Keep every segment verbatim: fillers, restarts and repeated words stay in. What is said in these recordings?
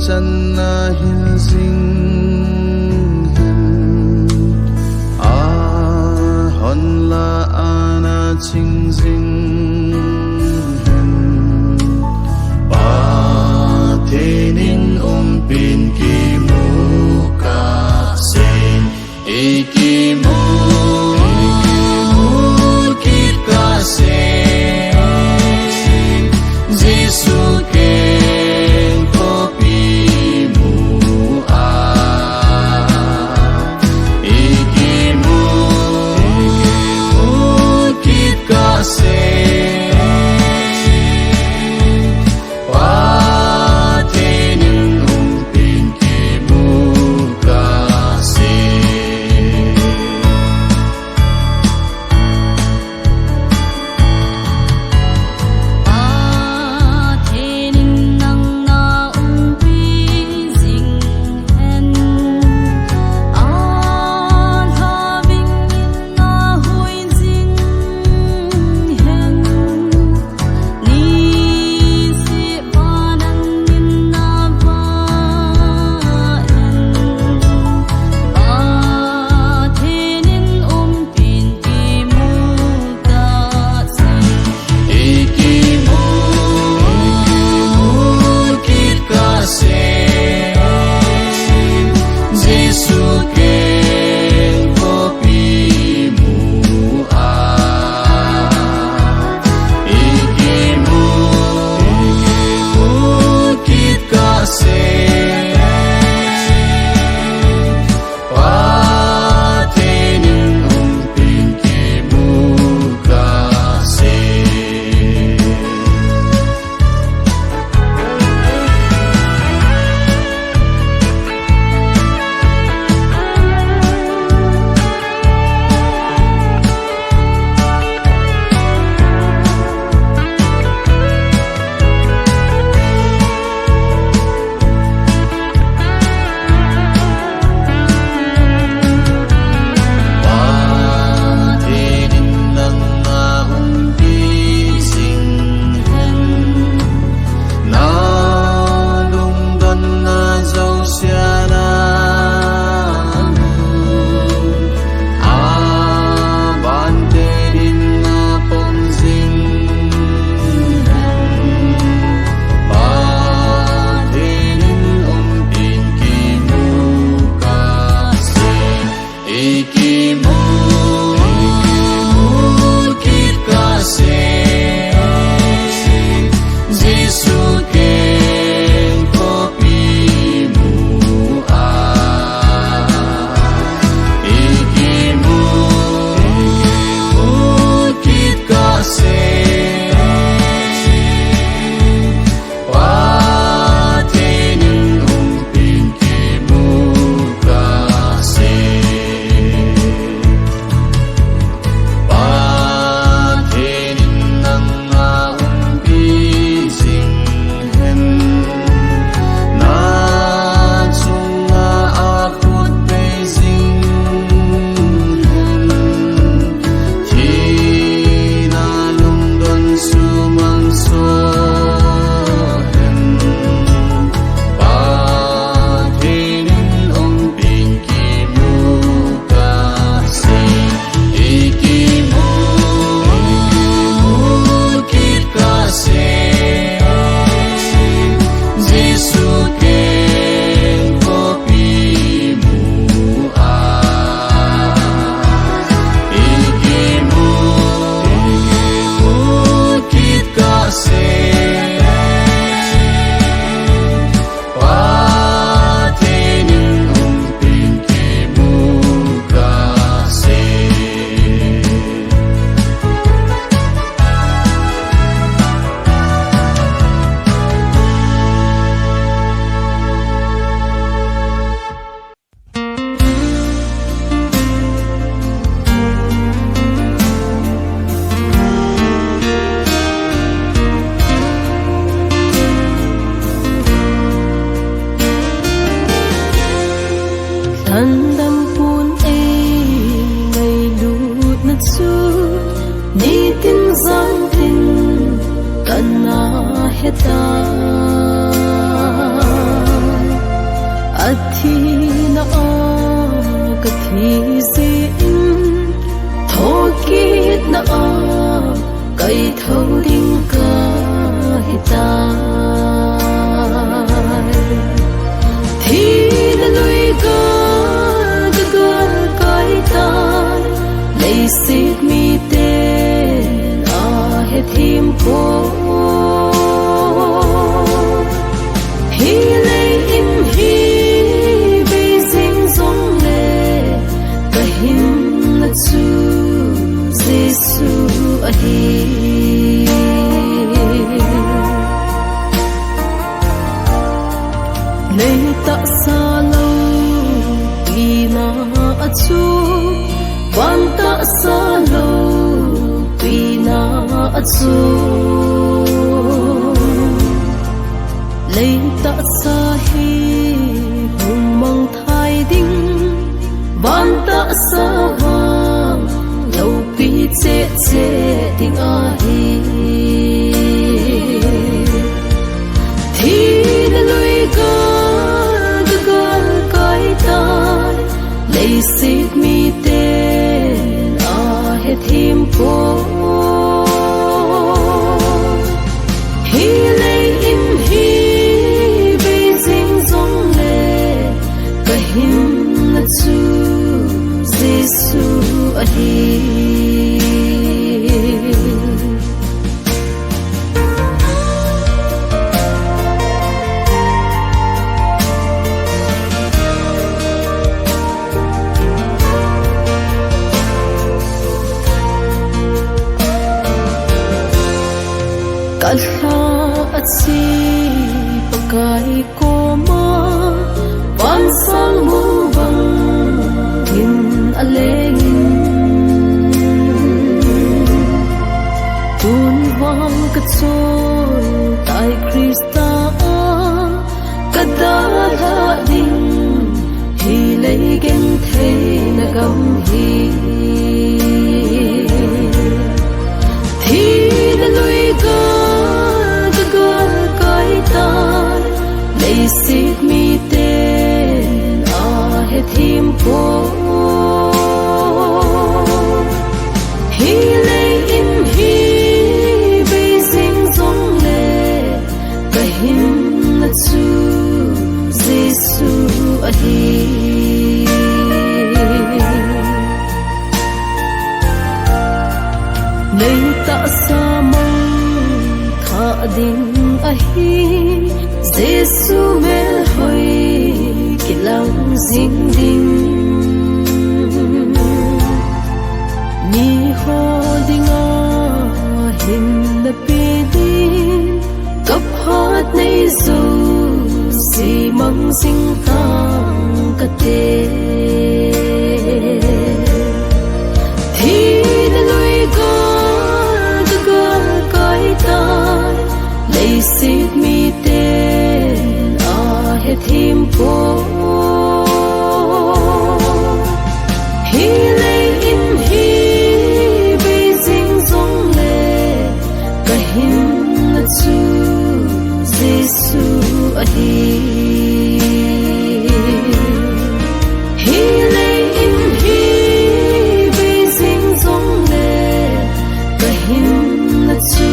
channa hil jing hen, a hon la ana ching jing hen, Pathen in umpin kimu kase. Ikimu, ikimu kit kase, Jesu kengkopi mu a. Ikimu, ikimu kit kase, Pathen in umpin kimu kase. Pathen in nang na umpi jing hen. A lhaving in na hui jing hen. Ni Lhandam pun ei ngailutna chu nitin jangtin kana heta. Ijeh inem thokitna a kaitho ding kahitai. Thina lui gal kagal kaitai, leiset mite ahethem poi. Hilei in hi bei jing jongle kahinna chu Jesu ahi. Lei tahsa loupina a chu, van tahsa loupina a chu. Lei tahsa hi hung mangthai ding, van tahsa vang loupi cheh cheh ding ahi. Thina lui gal kagal kaitai, leiset miten ahethem poi. Hilei in hi bei jing jongle kahinna chu Jesu ahi. Kalha a che Pakai koma, van sang mun bangin alengin. Tun vang kachontai Christa a, kadalhah ding, hilei gentheina gam hi. Thina lui gal kagal kaitai, leiset miten ahethem poi. Hilei in hi bei jing jongle kahinna chu Jesu ahi. Lei tahsa mangthah ding ahi, Jesu melhoi kilang jing ding. Miho dinga hinna pe ding, kaphat nei jouse mang jing tang kate. Thina lui gal kagal kaitai, leiset miten ahethem poi. Hilei in hi bei jing jongle kahinna chu Jesu ahi. Hilei in hi bei jing jongle kahinna chu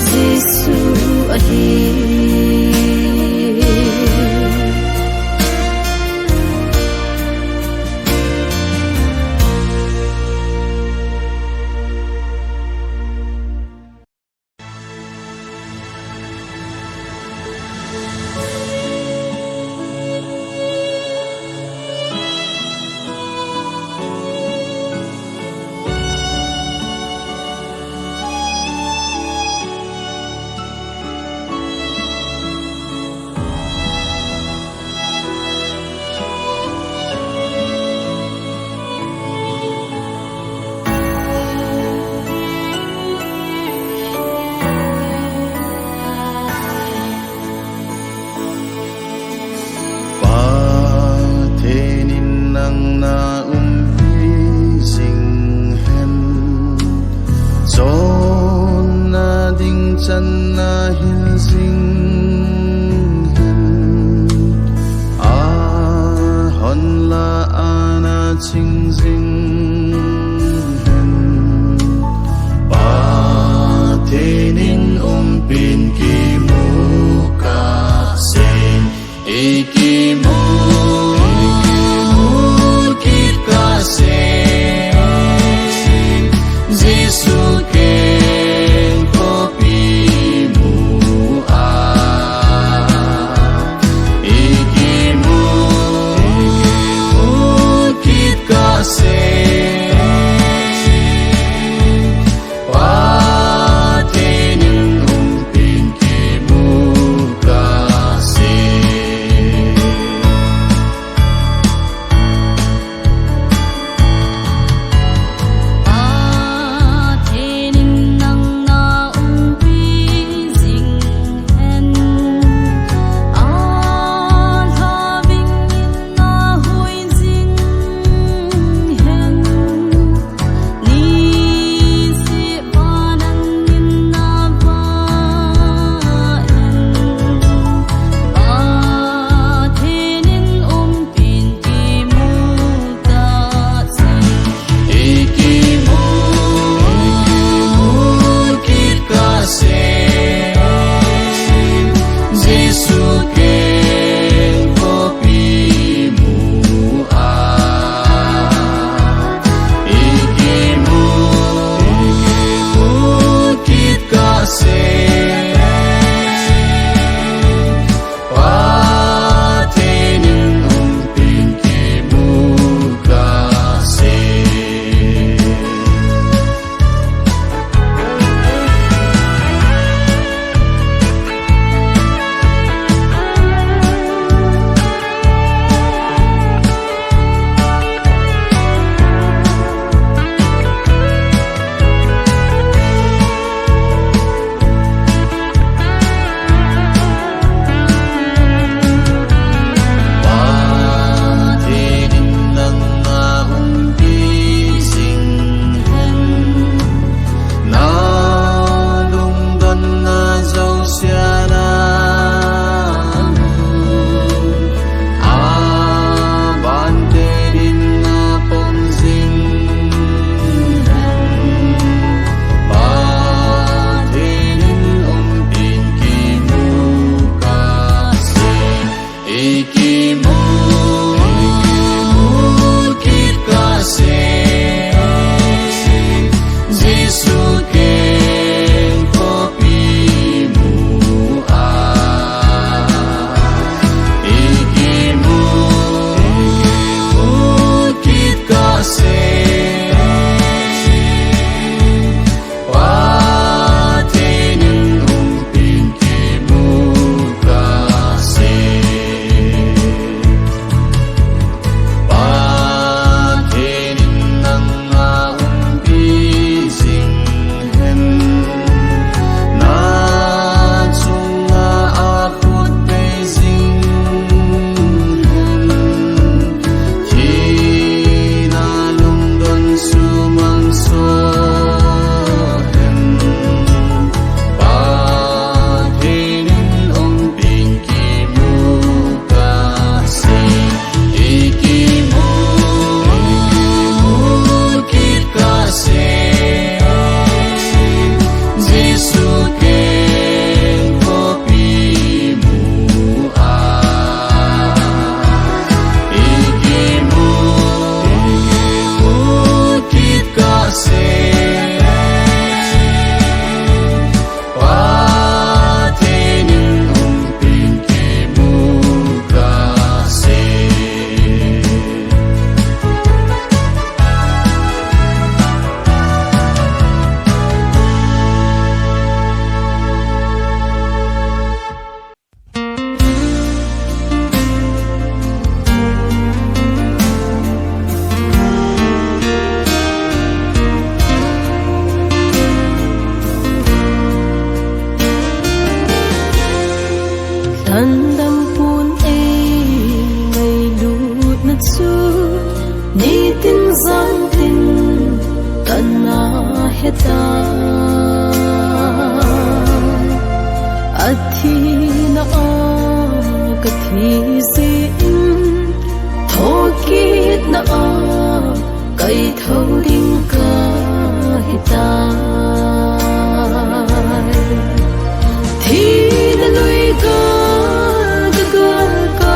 Jesu ahi. Ikimu kit kasih, Jesu keng khopi mu a. Ikimu kit kasih, Pathen in umpin kimu kasih. Pathen in nang na umpi jing hen. Alhaving in na hui jing hen. Niseh vana in na va hen. Pathen in umpin kimu kasih. Ikimu kit kasih, Jesu keng khopi mu a. Ikimu kit kasih, Pathen in umpin kimu kasih. Pathen in nang na umpi jing hen. Na lungdon na jouse a na mun, aban tenin na pom jing hen. Pathen in umpin kimu kasih. Ikimu kit kasih, Jesu keng khopi mu a. Ikimu kit kasih, Pathen in umpin kimu kasih. Pathen in nang a umpi jing hen. Na chunga akhut pei jing hen. Thina lungdon sumang so hen. Pathen in umpin kimu kasih. Ikimu kit kasih, Jesu keng khopi mu a. Ikimu kit kasih, Pathen in umpin kimu kasih. Lhandam pun ei ngailutna chu nitin jantin kana hetai. Athina a kathi jeh in, thokitna a kaitho ding kahitai. Thina lui gal, ka gal ka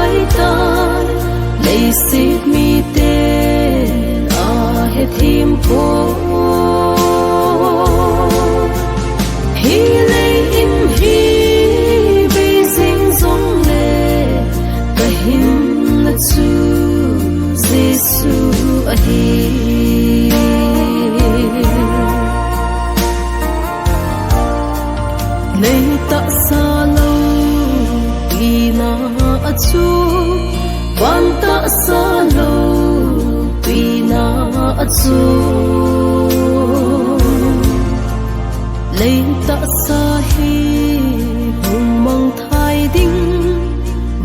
Achu vantahsa loupina achu leitahsa hi hung mangthai ding,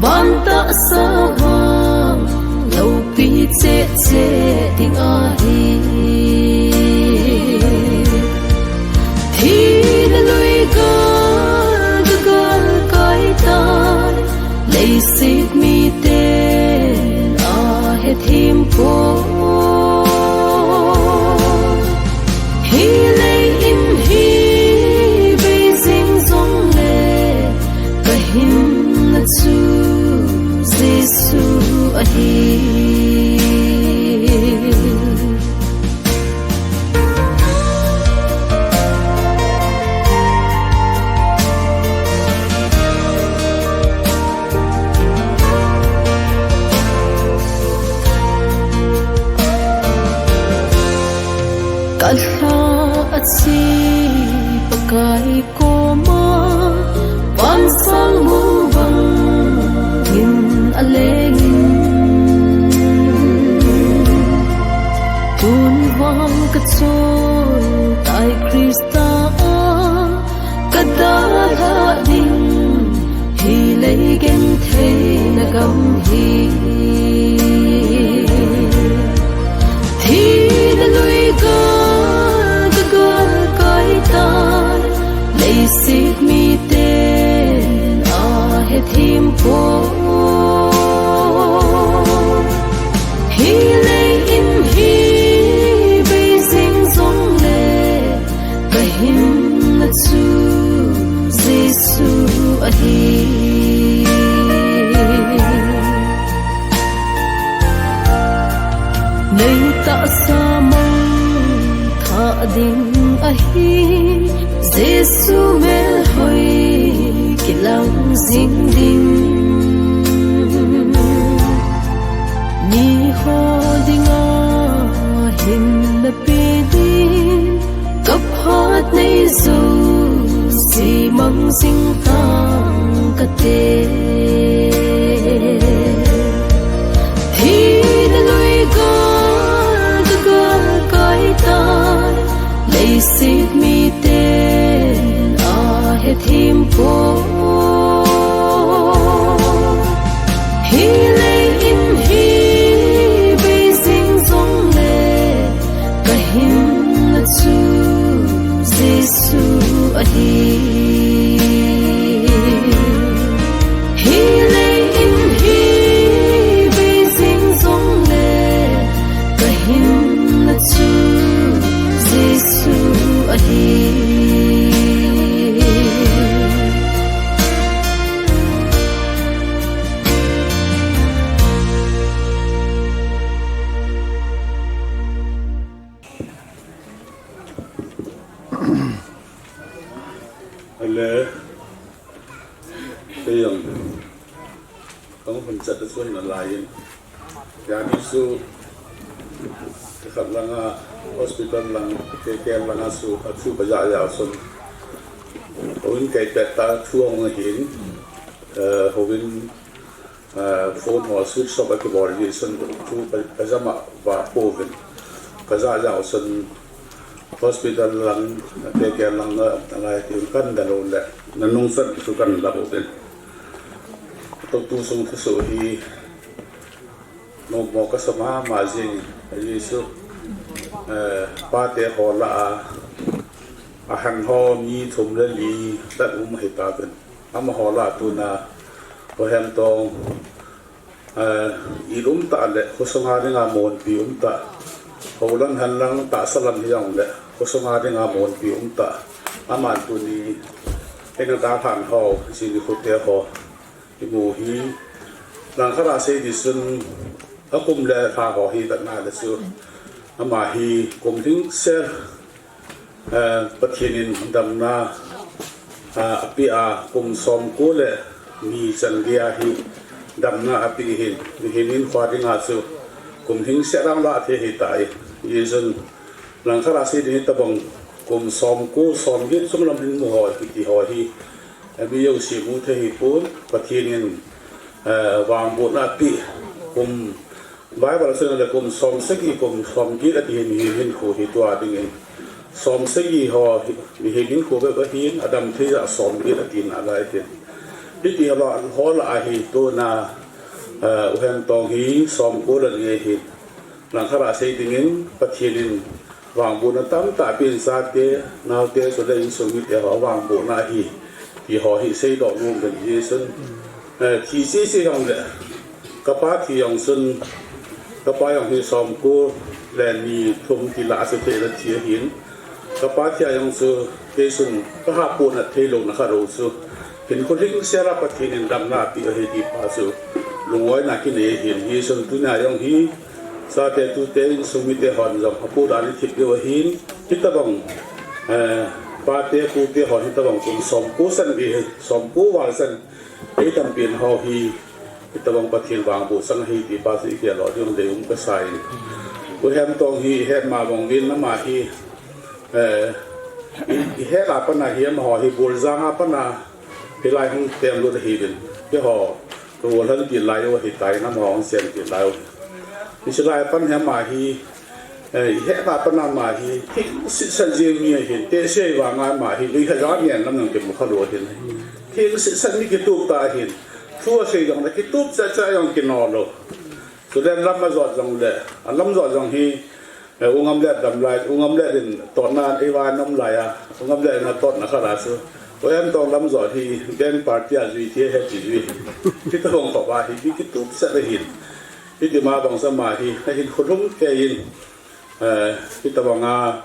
vantahsa vang loupi cheh cheh ding ahi. Thina lui gal ka gal kai tai, leiset miten ahe thim poi. Hi lei in hi bei jing jongle, ka hinna chu Jesu ahi. Ka lha a chi Pakai koma, vansang mong bangin alengin. Tun vang ka chol tai Krista a, ka dalha ding hi lei gentheina gam hi. Thina lui gal ka gal kai tai, leiset miten ahe thim poi. Hi lei in hi bei jing jongle, ka hinna chu Jesu ahi. Leitahsa mangthah ding ahi, Jesu melhoi kilang jing ding. Miho dinga hinna pe ding, ka phat nei jouse mang jing tang kate. Thina lui gal ka gal kai tai, leiset miten ahe thim poi. Hi lei in hi bei jing jongle, ka hinna chu Jesu ahi. Hi lei in hi bei jing jongle, ka hinna chu Jesu ahi. Ale, kei jong kahung hun chat a chun nalai in, jani chu khat langa hospital lang, K K L langa chu athu kajah jeh chun, houin kei pet ta thu hung ahin, eh, houin, eh, phone ho switch off akibol jeh chun thu ka, kajam a va pouvin. Kajah jeh chun hospital lang, K K L lang na, nalai tin kan dalou le, nanung chan chu kan dalou uvin. Tua tu sung thusoh hi, nommo kasa mama jing, ajeh chu, eh, pate ho lah a, ahan ho mi thum le li, tat um ahi tauvin. Amaho lah a tuna, Hohem Tong, eh, it um tah le, khosunga dinga monpi um tah. Houlang hanlang tahsa lam hijongle, khosunga dinga monpi um tah. Aman tuni, eina dalhan ho, jini khote ho imu hi, langkhat a sei ding chun, akum le lha ho hi vet na le chu, ama hi kum lhingset, eh, Pathen in damna, eh, apeh a, kum somko le ni chan gei a hi damna apeh ahin, mihem hinkho dinga chu kum lhingset a lah thei ahitai. Hijeh chun langkhat a sei ding hitobang kum somko, somget chunglam hin mu ho, kiti ho hi, eh, mi jouse mu thei ahipon, Pathen in Eh, vangbohna pi kum Bible sung le kum som sagi kum som get ati hi mihem hinkho hi tua dingin. Som sagi ho hi mihem hinkho bep ahin, adam thei a som get ati nalai hin. Hiti ho lah a hi tuna, eh, U Hemtong hi som ko le ni ahi. Langkhat a sei dingin Pathen in vangbohna tamtah apen, chate, naote, chule insung mite ho vangbohna ahi ti ho hi seidoh nom kahi jeh chun. Eh, thi sese jong le, kapa thi jong chun, kapa jong hi som ko le ni thum ti lah a chu thei la thi ahin. Kapa thi a jong chu kei chun kahapohnat thei louna khat ho chu hinkho lhingsel a Pathen in damna ape ahi ti pa chu lungngaina kinei ahin. Hijeh chun tuna jong hi chate, tute, insung mite hon jong apohnat thip diu ahin. Hitabang, eh, pate, pute hon hitabang kum som ko san hi, som ko val san ei tampen ho hi, hitabang Pathen vangboh chang ahi ti pa chu i khel lou ding deium kasa in. U Hemtong hi i het ma bang uvin, ama hi, eh, i, i het a pat a hi amaho hi Boljang a pat a hilai hung temlut ahiuvin. Keiho, ka golhang ti lai u ahitai, amaho hung sem ti lai u. Hiche lai a pat hi ama hi, eh, i het a pat a ama hi, thengsetsa jeng mi ahin, tehse vang a ama hi, lui ha ja ngen lam nang kimu kha lou ahin. Thengsetsa mi kitup tah ahin. Thu asei jong le kitup cha cha jong kino lou. Chule lam ajot jong le, alam jot jong hi, eh, U Ngamlet dam lai, U Ngamlet in totna ei vang a um lai a, U Ngamlet in atotna khat a chu U Hemtong lam jot hi, gang party a jui ti ahi ti jui. Hitabang khop a hi, mi kitup cha ahin. Hiti ma bang sa ama hi, ahin khulum kei in. Eh, hitabang a,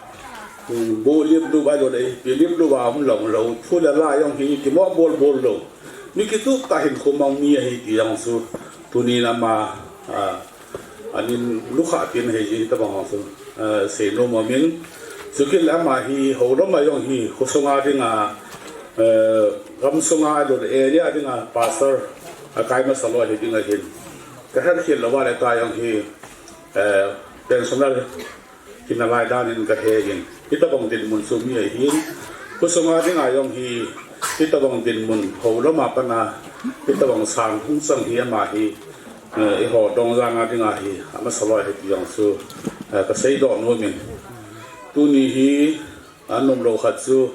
um, bu lim lu bai lo dei, pi lim lu ba um lo lo, thu le la jong hi kimo bol bol lo. Mi kitup tah hinkho mang mi ahi ti jong chu, tuni in ama, ah, anin lukha tin ahi jeh hitabang jong chu, eh, seinom aum in. Chukit le ama hi, houlam a jong hi, khosung a ding a, eh, gamsung a lo area ding a, pastor, akai masa lou ahi ding ahin. Ka het khel lou va le ta jong hi, eh, pensioner hi nalai dan in ka he in. Hitabang dinmun chu mi ahin. Khosung a ding a jong hi, hitabang dinmun houlam a pat a, hitabang sang hung chang hi ama hi, eh, eiho Dongjang a ding a hi, amasa lou ahi ti jong chu, eh, ka seidoh nom in. Tuni hi, anom lou khat chu,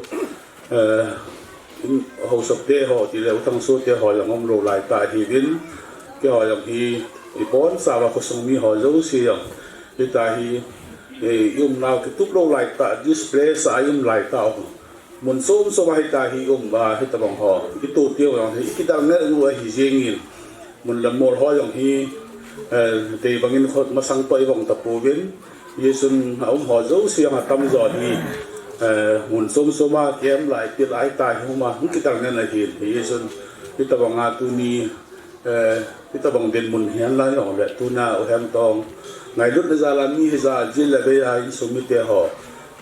eh, in, haosa te ho, ti le U Thangso te ho jong um lou lai tah ahiuvin, keiho jong hi, i boncha uva khosung mi ho jouse jong, hitia hi, eh, i um nau kitup lou lai tah, displace a i um lai tah u. Mun chom chom a hitia hi i um uva, hitabang ho, i to teu jong hi, i kidang nel u ahi jeng in, mun le mol ho jong hi, eh, tei bang in khut masang toh i vong ta pouvin, Jesun a um ho jouse jong atam jo hi, eh, mun chom chom a kem lai, pil lai tah hi um a, hung kidang nel ahi, Jesun hitabang a tuni, eh, hitabang dinmun hihen lai jong le, tuna U Hemtong ngailutna jal a mi hi ja, jil le bei a insung mite ho,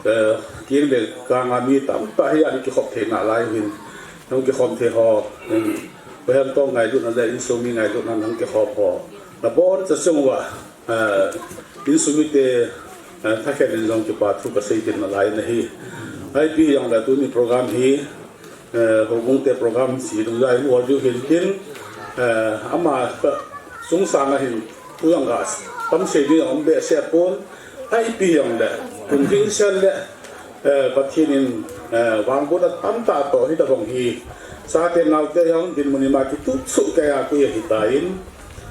eh, keng le kang a mi tamtah hi ana kikhop thei nalai u hin, nung kikhom thei ho, eh, U Hemtong ngailutna le insung mi ngailutna nung kikhop ho, naboncha chung uva, eh, insung mite, eh, thakhen in jong kipa thu ka sei kit nalai in ahi. Ipi jong le tuni program hi, eh, houbung te program si dungjui a i mu diu hin tin, eh, ama ka chungsang a hin thu jong ka tam sei ding um behseh pon, ipi jong le, kum hing sen le, eh, Pathen in, eh, vangbohna tamtah toh hitabang hi, chate naote jong dinmun ima kitup suh kei a koi ahitan,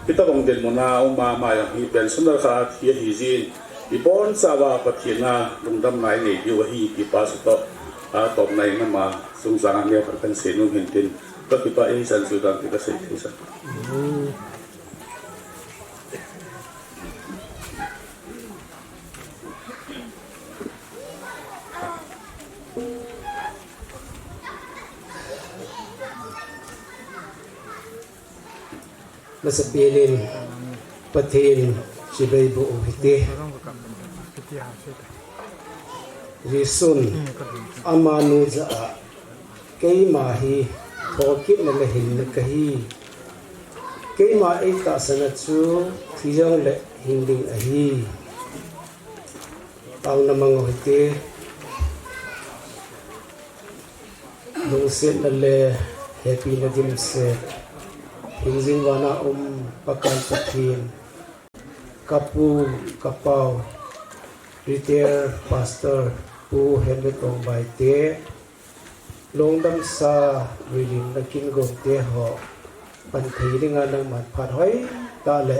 hitabang dinmun a um a ama jong hi pensioner khat a thi ahi jeh in, i boncha uva Pathen a lungdamna i nei diu ahi ti pa chu toh, a topna in ama chungsang a neo khat kan sei nom hin tin, ka kipah e, san chu dan ti ka sei thei sa. Masapen in Pathen chibai boh u hite. Jesun amanu jah a, keima hi thokitna le hinna kahi. Keima eitahsan a chu thi jongle hing ding ahi. Taona mang u hite. Lungsetna le hepina dimset Hingjing vana um Pakai Pathen, kapu, kapau, retired pastor Pu Henry Tongbai te, lungdamsa, vuilimna kin gong te ho, pan thei dinga nangman phat hoitah le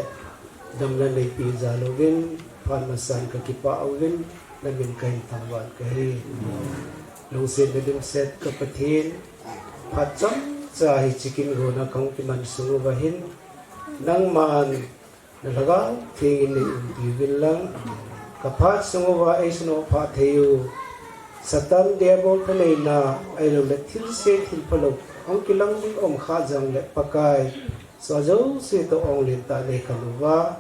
damna neipi jal uvin, phat masan kakipah uvin, namin kahin thangvah kahi. Lungsetna dimset ka Pathen, phat chomcha hiche kin gona kahung kiman sung uva hin, nangman na Lhagao Theng in nei umpi uvin lang, ka phat sung uva eisanoh phah thei u Satan Diabol thaneina, ahilouleh thilse thilphalou hung kilang ding um kha jongle Pakai, soh jouse toh ong lentah nei khen uva,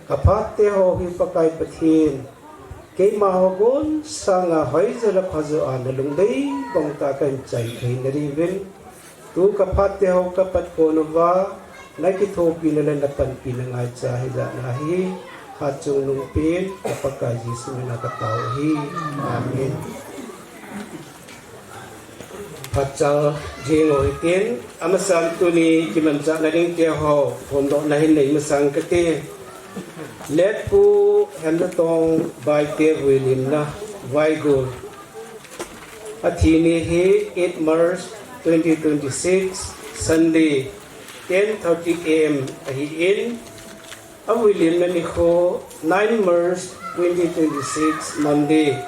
ka phat te ho hi Pakai Pathen, keima ho gon sanga hoijo le phajo a na lungdei bang tah a kahin chai thei nadiuvin, tu ka phat te ho ka pat kon uva, na kithopina le na panpina ngaicha hijat na hi, khat chungnung pen ka Pakai Jesu mina ka tao u ahi. Amen. Phatchal jing u hitin, amasan tuni kimanchahna ding te ho phondohna hin nei masang kate. Late Pu Henry Tongbai te vuilimna vaigol. Athi ni hi eight March twenty twenty-six, Sunday, ten thirty A M ahin, avuilimna nikho nine March twenty twenty-six, Monday.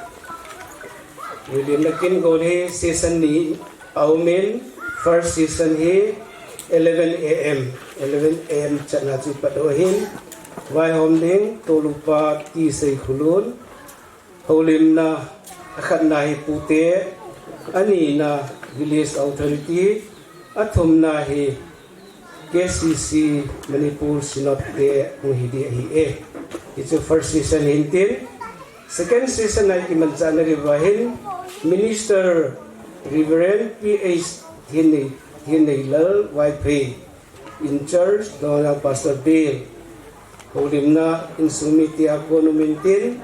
Vuilimna kin gol hi session ni aumin, first session hi eleven A M, eleven A M chan a chu pat u ahin, vaihom ding Tolupa T. Seikhulun, houlimna akhatna hi Pute, anina Village Authority, athumna hi K C C Manipur Synod te hung hi ding ahi e. Hichu first session hintin, second session a kimanchahna diuva hin Minister Reverend P H Thinei, Thineilal Vaiphei, in charge, Donor Pastor Bill. Houlimna insung mite a kon um intin,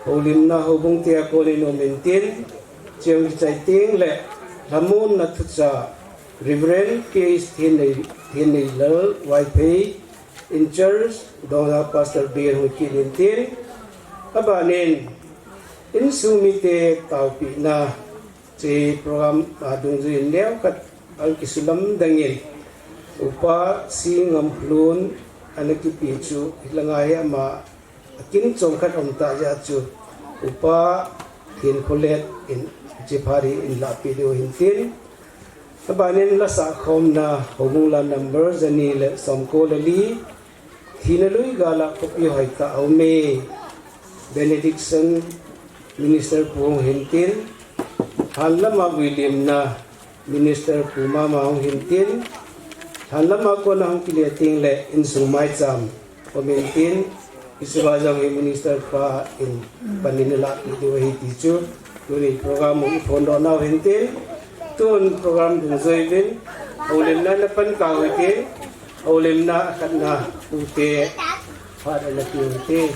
houlimna houbung te a kon in um intin, cheng kichai teng le lhamonna thucha Reverend P H Thinei, Thineilal Vaiphei, in charge, Donor Pastor Bill hung kit intin, abanin insung mite taopina, hiche program a dungjui in neokhat a kisulam dangin, Upa C. Ngamlun ana kipe chu hilanga hi ama akin chomkhat um tah jeh a chu Upa Thinkholet in hiche phat hi in lahpeh diu hintin. Abanin la sahkhomna houbung la number jani le somko le li, thina lui gal a khopi hoitah a um e. Benediction Minister Pu hung hintin, lhan lama vuilimna Minister Pu mama hung hintin, lhan lama kona hung kile teng le insung maicham um intin, hiche a jong hi Minister pa in pan in alahpeh diu ahi ti chu tuni program u i phondoh nau hintin, tun program dungjui uvin houlimna na pan kau hitin, houlimna akhatna Pute phat ana pe u hite.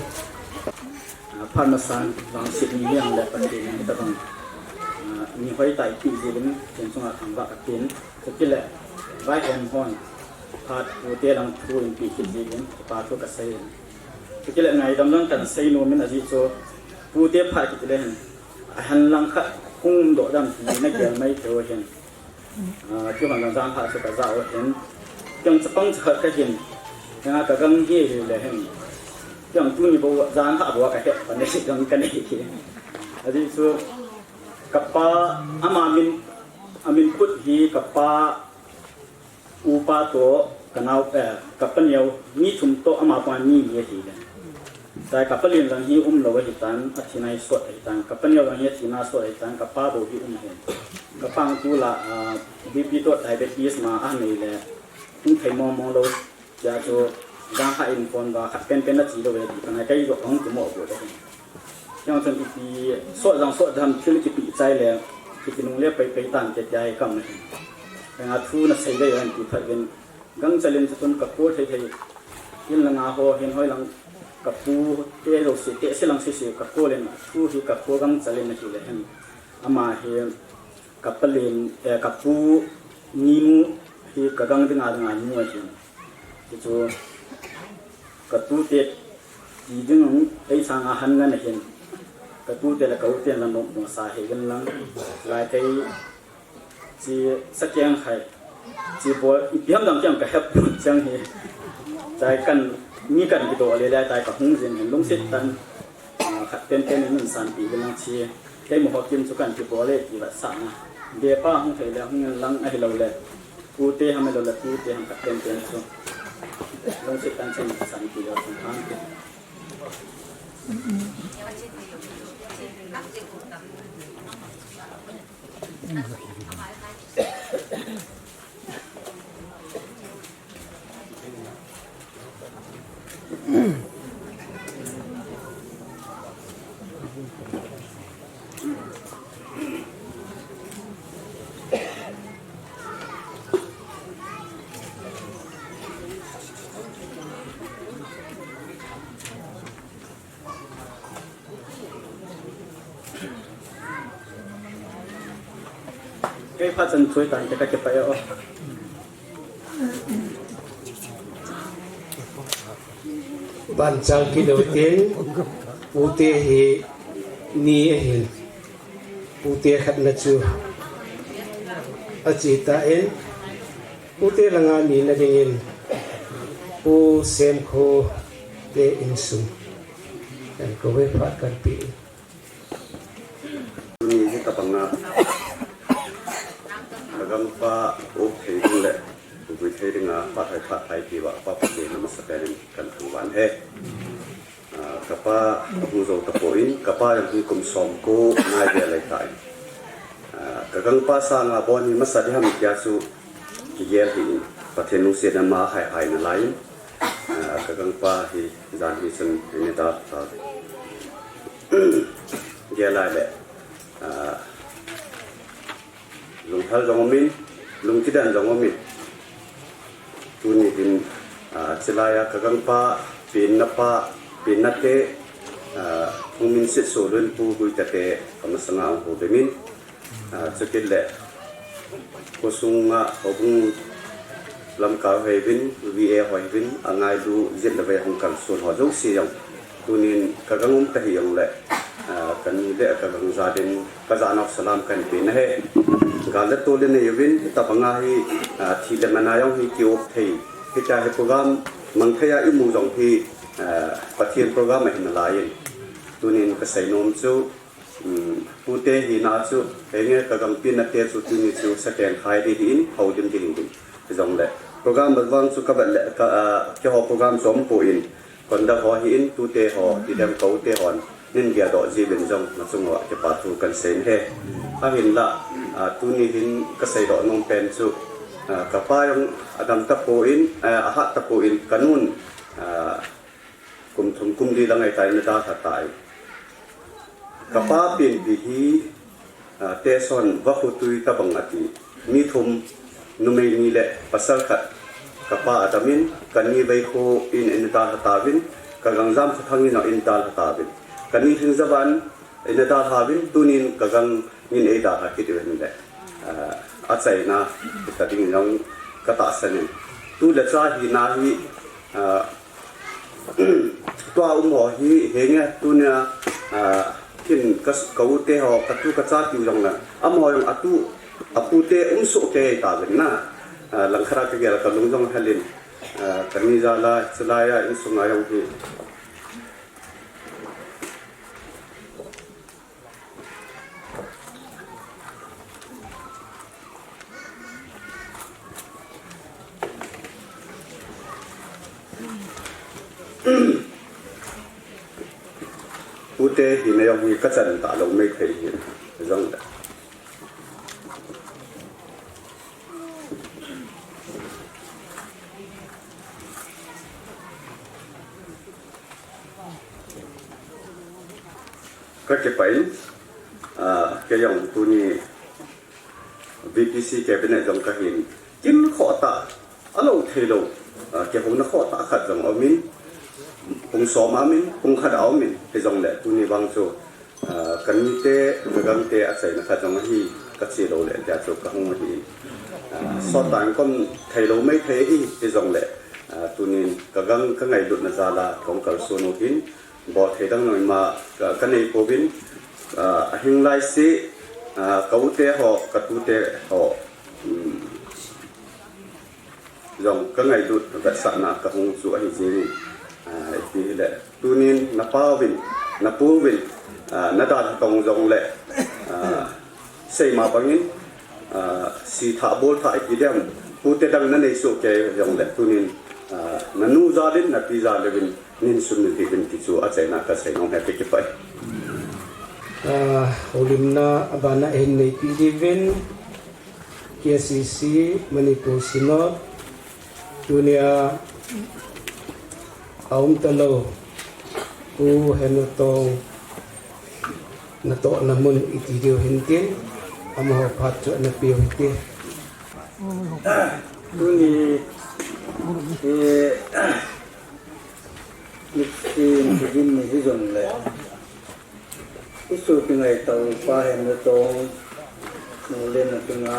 Ah, phat masan, vangset ni hijongle Pathen in hitobang, ah, ni hoitah eipeh jeh uvin, Pathen chunga thangvah katin. Chutile, vaihom hon, phat Pute lang thu eipeh kit jeh uvin, kipa thu kasei in. Chutile, ngaidam lang kana sei nom in ajeh chu, Pute phat kiti le hin, ahen lang khat hung umdoh dam ti na gel mai thei u hin. Ah, kihon lang jan phat chu kajah u hin. Kei chapang chakhat kahin. Kei nga kagang hi hi le hin. Kei tuni bou jan phat bou kahet pan nei gang kanei hi. Ajeh chu kapa ama min, amin put hi kapa upa toh kanao, eh, kapa neo mi thum toh ama pang mi ni ahi le. Chai kapa len lang hi umlou ahitan, athina hi sot ahitan, kapa neo lang hi athina sot ahitan, kapa bou hi um ahin. Kapa ang tulai, ah, B P toh diabetes ma anei le, hung thei mong mong lou, tia chu, jang khat in phone va, khat penpen nache lou e, ti panai kei jong hung kimo bou ahin. Jang chun ipi, sot jang sot dam thil kipe chai le, kipe nung le pei pei tan te tia hi kam ahin. Kei nga thu nasei le ahin ti phat uvin, Gangchal in chutun ka call thei thei. In langa ho hin hoi lang ka pu te jouse, tehse lang sese ka call in, thu hi ka call Gangchal in ahile hin. Ama hi ka palen, eh, ka pu Nimu Hi ka gang dinga dinga nu ahin. Chuchu ka tute ti ding ei sanga han ngan ahin. Ka tute le ka ute na nom nom sa he gan lang. Lai kai chi sa keng khai. Chi bol ipi ham dang kiam ka hep chang hi. Chai kan mi kan kido le le tai ka hung jin hin lungsit tan. Ah, khat pen pen in sanpi le nang chi. Kei mo hokim chu kan kibol le ti va sa na. Be pa hung thei le hung lang ahi lo le. Ute ham lo le ute ham khat pen pen chu. Lungsit tan chen sanpi le hung hang. Kei phat chan choi tan te ka ke pa yo. Ban chang kidou tin, ute hi ni ahin, ute khat na chu achi ta in, ute langa ni na dingin, u sem kho te insung. Kan ko ve phat kan pi. Tuni hi ka panga ka gangpa u thei ding le u gui thei dinga phat hai phat hai ti va pa pa ke na masa pen kan thangvah e. Ah, ka pa a hung jou tapon, ka pa jong hi kum som ko ngai ve lai tan. Ah, ka gangpa sanga bon hi masa ding ham tia chu kigel hih in, Pathen lungsetna ma hai hai nalai in. Ah, ka gangpa hi jan hi chun ini ta ta. Gel lai le. Ah, lunghel jong um in, lungkidan jong um in. Tuni hin, ah, chilai a ka gangpa, penna pa, penna te, ah, Thangminset Solun Pu Guita te, ka masanga hung houlim in. Ah, chukit le, khosunga houbung lamkai ho hi uvin, V A ho hi uvin, angailu jin le ve hung kalson ho jouse jong. Tunin ka gang um ta hi jong le, ah, ka ni le ka gang jadin, ka janau salam kan pe na e. Gal le tol le nei uvin, tabanga hi, ah, thi le mana jong hi ki-op thei. Hitia hi program mang thei a i mu jong hi, ah, Pathen program ahi nalai in. Tunin ka seinom chu, Um, pute hina chu, henge ka gangpi nate chu tuni chu second khai ding hin, houlim ding hin. Hijongle, program bang chu ka vet le, ka, ah, keiho program chu um pon, conductor ho hin, tute ho, tidem ka ute hon, nin geldoh jiuvin jong, nachung uva kipa thu kan sei e. Ahinla, ah, tuni hin ka seidoh nom pen chu, ah, ka pa jong adam tapon, ah, ahat tapon, ka nun, ah, kum thum kum li lang ahitai, ina dalha tai. Ka pa penpi hi, ah, Teson Vakhutui tabang ati. Mi thum, numei ni le pasal khat. Ka pa adamin, ka ni Veikho in ina dalha tauvin, ka gang Jamkhothang in ina dalha tauvin. Ka ni Lhingjavan, ina dalha uvin, tunin ka gang in ei dalha kit uvin le. Ah, achaina, ka ding jong ka tahsan in. Tu le cha hina hi, ah, tua um ho hi, henge tunia, ah, kin ka, ka ute ho, ka tu ka cha tiu jong le. Amaho jong atu, apute um soh kei tauvin na. Ah, langkhat a ka gel ka lung jong hel in. Ah, ka ni jal a, chilai a, insunga jong hi. Ute hina jong hi ka chan talou maithei hi jong le. Ka kipah in, ah, kei jong tuni V P C cabinet jong ka hin, kin khoh tah, alou thei lou, ah, kihouna khoh tah khat jong um in, pung som a um in, pung khat a um in, hijongle tuni vang chu, ah, ka nite, ka gangte achaina khat jong ahi, ka che lou le tia chu ka hung ahi. Sot tang kon thei lou mai thei hi, hijongle, ah, tunin ka gang ka ngailutna jal a kong kalson u hin, bol thei dang noima ka, ka nei pouvin, ah, ahing lai si, ah, ka u te ho, ka tu te ho, um, jong ka ngailut, ka vetsahna ka hung chu ahi jingin, ah, ipi hile, tunin na pa uvin, na pu uvin, ah, na dalha tong jongle, ah, seima bangin, ah, si thah bol thah iti diam, pu te dang na nei soh kei jongle, tunin, ah, na nu jal in, na pi jal uvin, nin sum nin ti uvin ti chu achaina ka sei nom e, ka kipah e. Ah, houlimna abana hin neipi diuvin, K C C, Manipur Synod, tunia aum talou, Pu Hemlatong natohna mun iti diu hintin, amaho phat chu ana peh u hite. Tuni, eh, Nixin, Nixin ni hijongle, isopi ngaitah u Pa Hemlatong, nu le na chunga,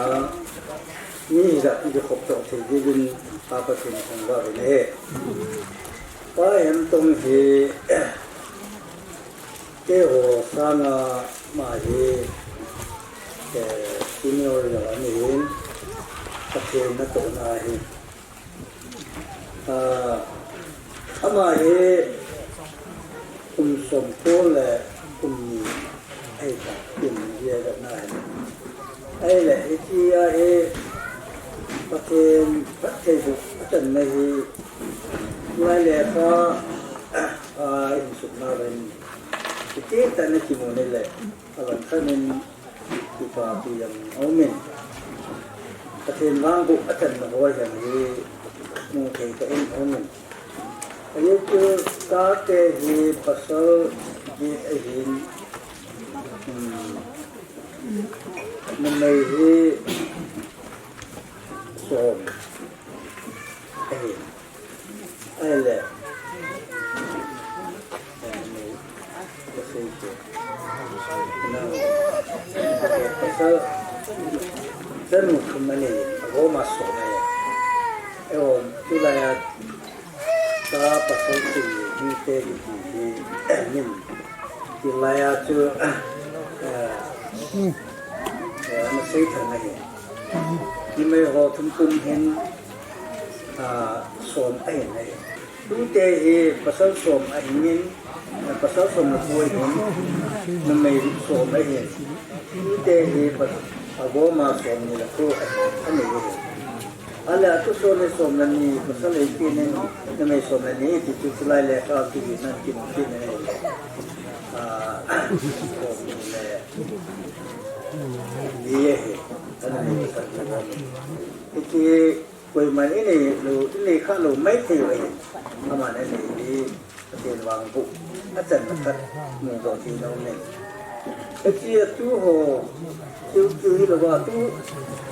mi hijat i kikhop toh thei diuvin, Pa Pathen thangvah uvin ahi. Pa Hemlatong hi, keiho sanga ama hi, eh, senior jong ahin, Pathen natohna ahi. Ah, ama hi kum somko le kum ni ahitai, kum ni ahitai. Ahile, hitia hi Pathen phattheiboh achanna hi, lai le kha, ah, insung na ven, hiti tah a kimu ni le, alangkhat in, kipapi jong aumin, Pathen vangboh achanna ho jong hi mu thei tah in aumin. Ajeh chu chate hi pasal get ahin, um, numei hi som ahin. Ahile, eh, ni, ka sei chu. Na, pasal, chanu thum ahi, agoma som ahi. Eiho, tulai a, cha pasal thum ni te hi, hi, hi, min. Hilai a chu, eh, eh, ana sei thang ahi. Numei ho thum kum hin, ah, som ahin ahi. Tute hi pasal som ahingin, pasal som le ko ahin, numei som ahin. Tute hi pa-, agoma som ni le ko ahin, anei ahin. Ahile atu som le som le ni, pasal eighteen in, numei som le ni, ti chu chulai le ka ti nan ki ti ne. Ah, som le ni ahi. Anei pasal le ni. Iti Koiman inei lou, inei kha lou maithei u ahin. Aman anei hi, Pathen vangboh achanna khat, mu doh thei nom in. Hiche a tu ho, kiu kiu hilouva, tu,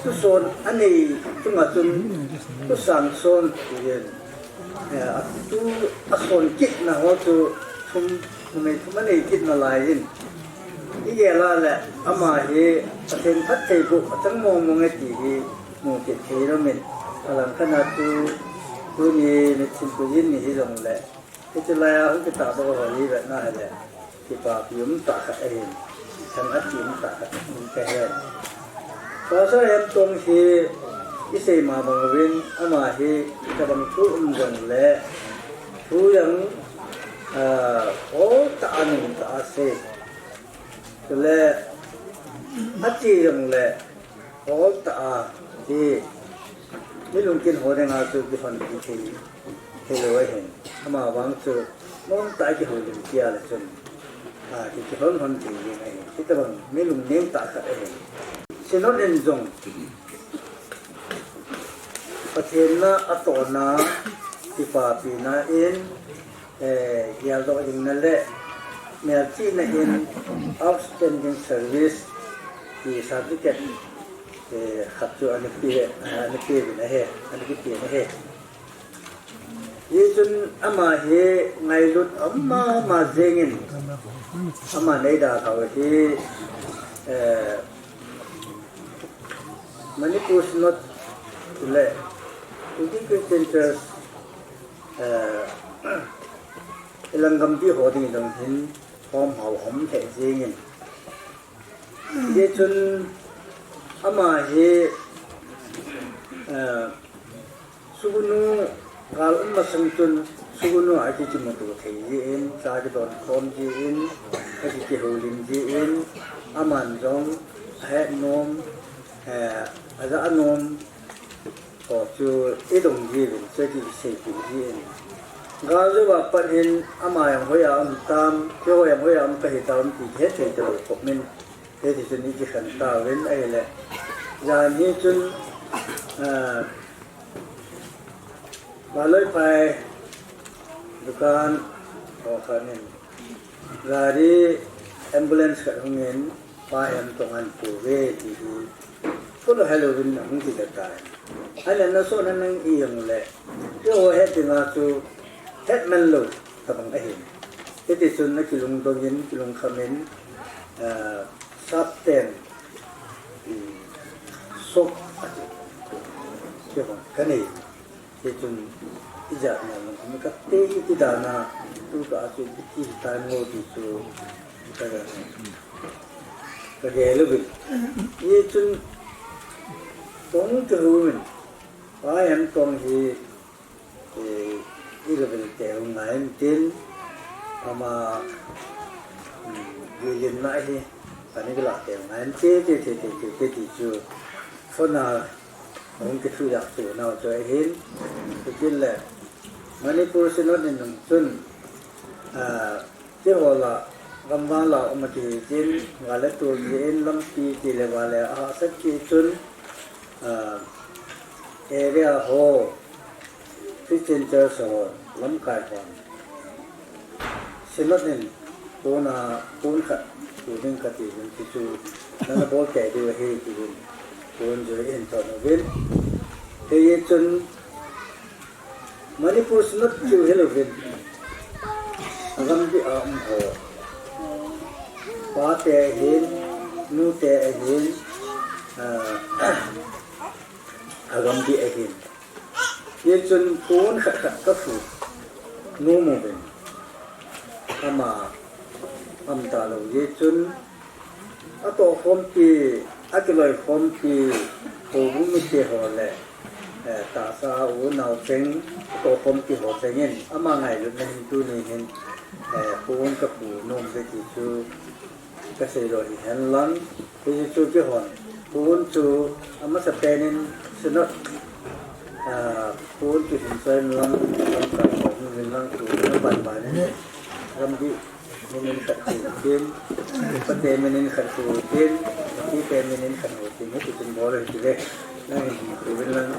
tu son anei, tu nga chun, tu sang son, ti hin. Eh, a tu, a son kitna ho chu, thum, numei thum anei kitna lai in. Igel a le, ama hi, Pathen phattheiboh, achang mong mong e ti hi, mu kit thei nom in, alangkhat a tu, tuni, Nixin Puijin ni hijongle, hiche lai a hung kitahdoh ho hi vetna hile, kipapi um tah khat ahin, thangvah um tah khat ahin kahen. Pastor Hemtong hi isei ma bang uvin, ama hi, kabang thu um jongle, thu jong, ah, ol tah a nung tah a sei. Chule, ache jongle, ol tah a, hi, mi lungkin ho dinga chu kihonpi thei, thei lou ahin. Ama vang chu, nomtah a kihoulim tia le chun, a, ki, kihon hon thei ding ahin. Hitabang, mi lungnem tah khat ahin. Synod in jong, Pathen na atohna, kipapina in, eh, geldoh dingna le, melchihna in outstanding service ti certificate, eh, khat chu ana pe, ana pe uvin ahi, ana kipe uvin ahi. Hichun ama hi ngailut ama, ama jengin, ama neidalhau hi, eh, Manipur Synod le, Kuki Christian Church, eh, ilang gampi ho ding dong hin, hom hao hom thei jingin. Hichun ama hi, eh, Sugnu gal um masang chun Sugnu a kikimuto thei jin, cha kidon khom jin, a kikihoulim jin, aman jong ahet nom, eh, aja nom, ho chu idong jiuvin, chu kisei pi jin. Gal jou a pat hin ama jong hoiya um tam, keiho jong hoiya um kahi tam ti het thei talou khop min. Hiti chun ikikhen tauvin ahile. Jan hi chun, ah, Valoiphai dukan ho khat in gari ambulance khat hungin Pa Hemtong ahin pouve ti hi. Kolo helouvin ahung kile tai. Ahile naso nanang ijong le. Keiho het dinga chu het man lou tabang ahin. Hiti chun akilungdongin, kilungkhamin, ah, Sap ten, um, sok ati. Keiho kanei. Hichun ijat na lang kami kate iti dana tu ka asu iti time ngo ti chu ka ga ka ga lu bin. Hichun tong te hu min. Pa Hemtong hi, eh, i ga bil te hu ngai tin ama, um, bilin na hi. Kani kala te ngan te, te, te, te, te, te, ti chu. Phone a, hung kithu yak chu, nau chu ahin. Chu tin le, Manipur Synod in nung chun, ah, keiho la, gamvang la, um a ti tin, vale tu tin, lampi ti le vale, a, sat ti chun, ah, area ho, Christian Church ho, lamkai ho. Synod in, pon a, pon khat, tu ding kati ding ti chu, nana bol kei diu ahi ti ding, pon joi in ton uvin. Hei chun, Manipur Synod chu hilouvin, agampi a um ho. Pa te ahin, nu te ahin, ah, agampi ahin. Hichun pon khat khat ka phu nom uvin. Ama um talou hichun atoh khompi, akiloi khompi, houbung mite ho le, eh, tahsa u nao cheng, atoh khompi ho chengin, ama ngailutna hin tuni hin, eh, pon ka phu nom uve ti chu, Ka sei lou hi hen lang, hichu kihon. Pon chu, amasa penin, Synod, ah, pon chu hin soi lang, lang ka ko hin lang chu, na ban ban in. Ram di, minin khat chu tin, pate minin khat chu tin, pate minin khat chu tin, hichu tin bol hi le. Nang hin chu lang,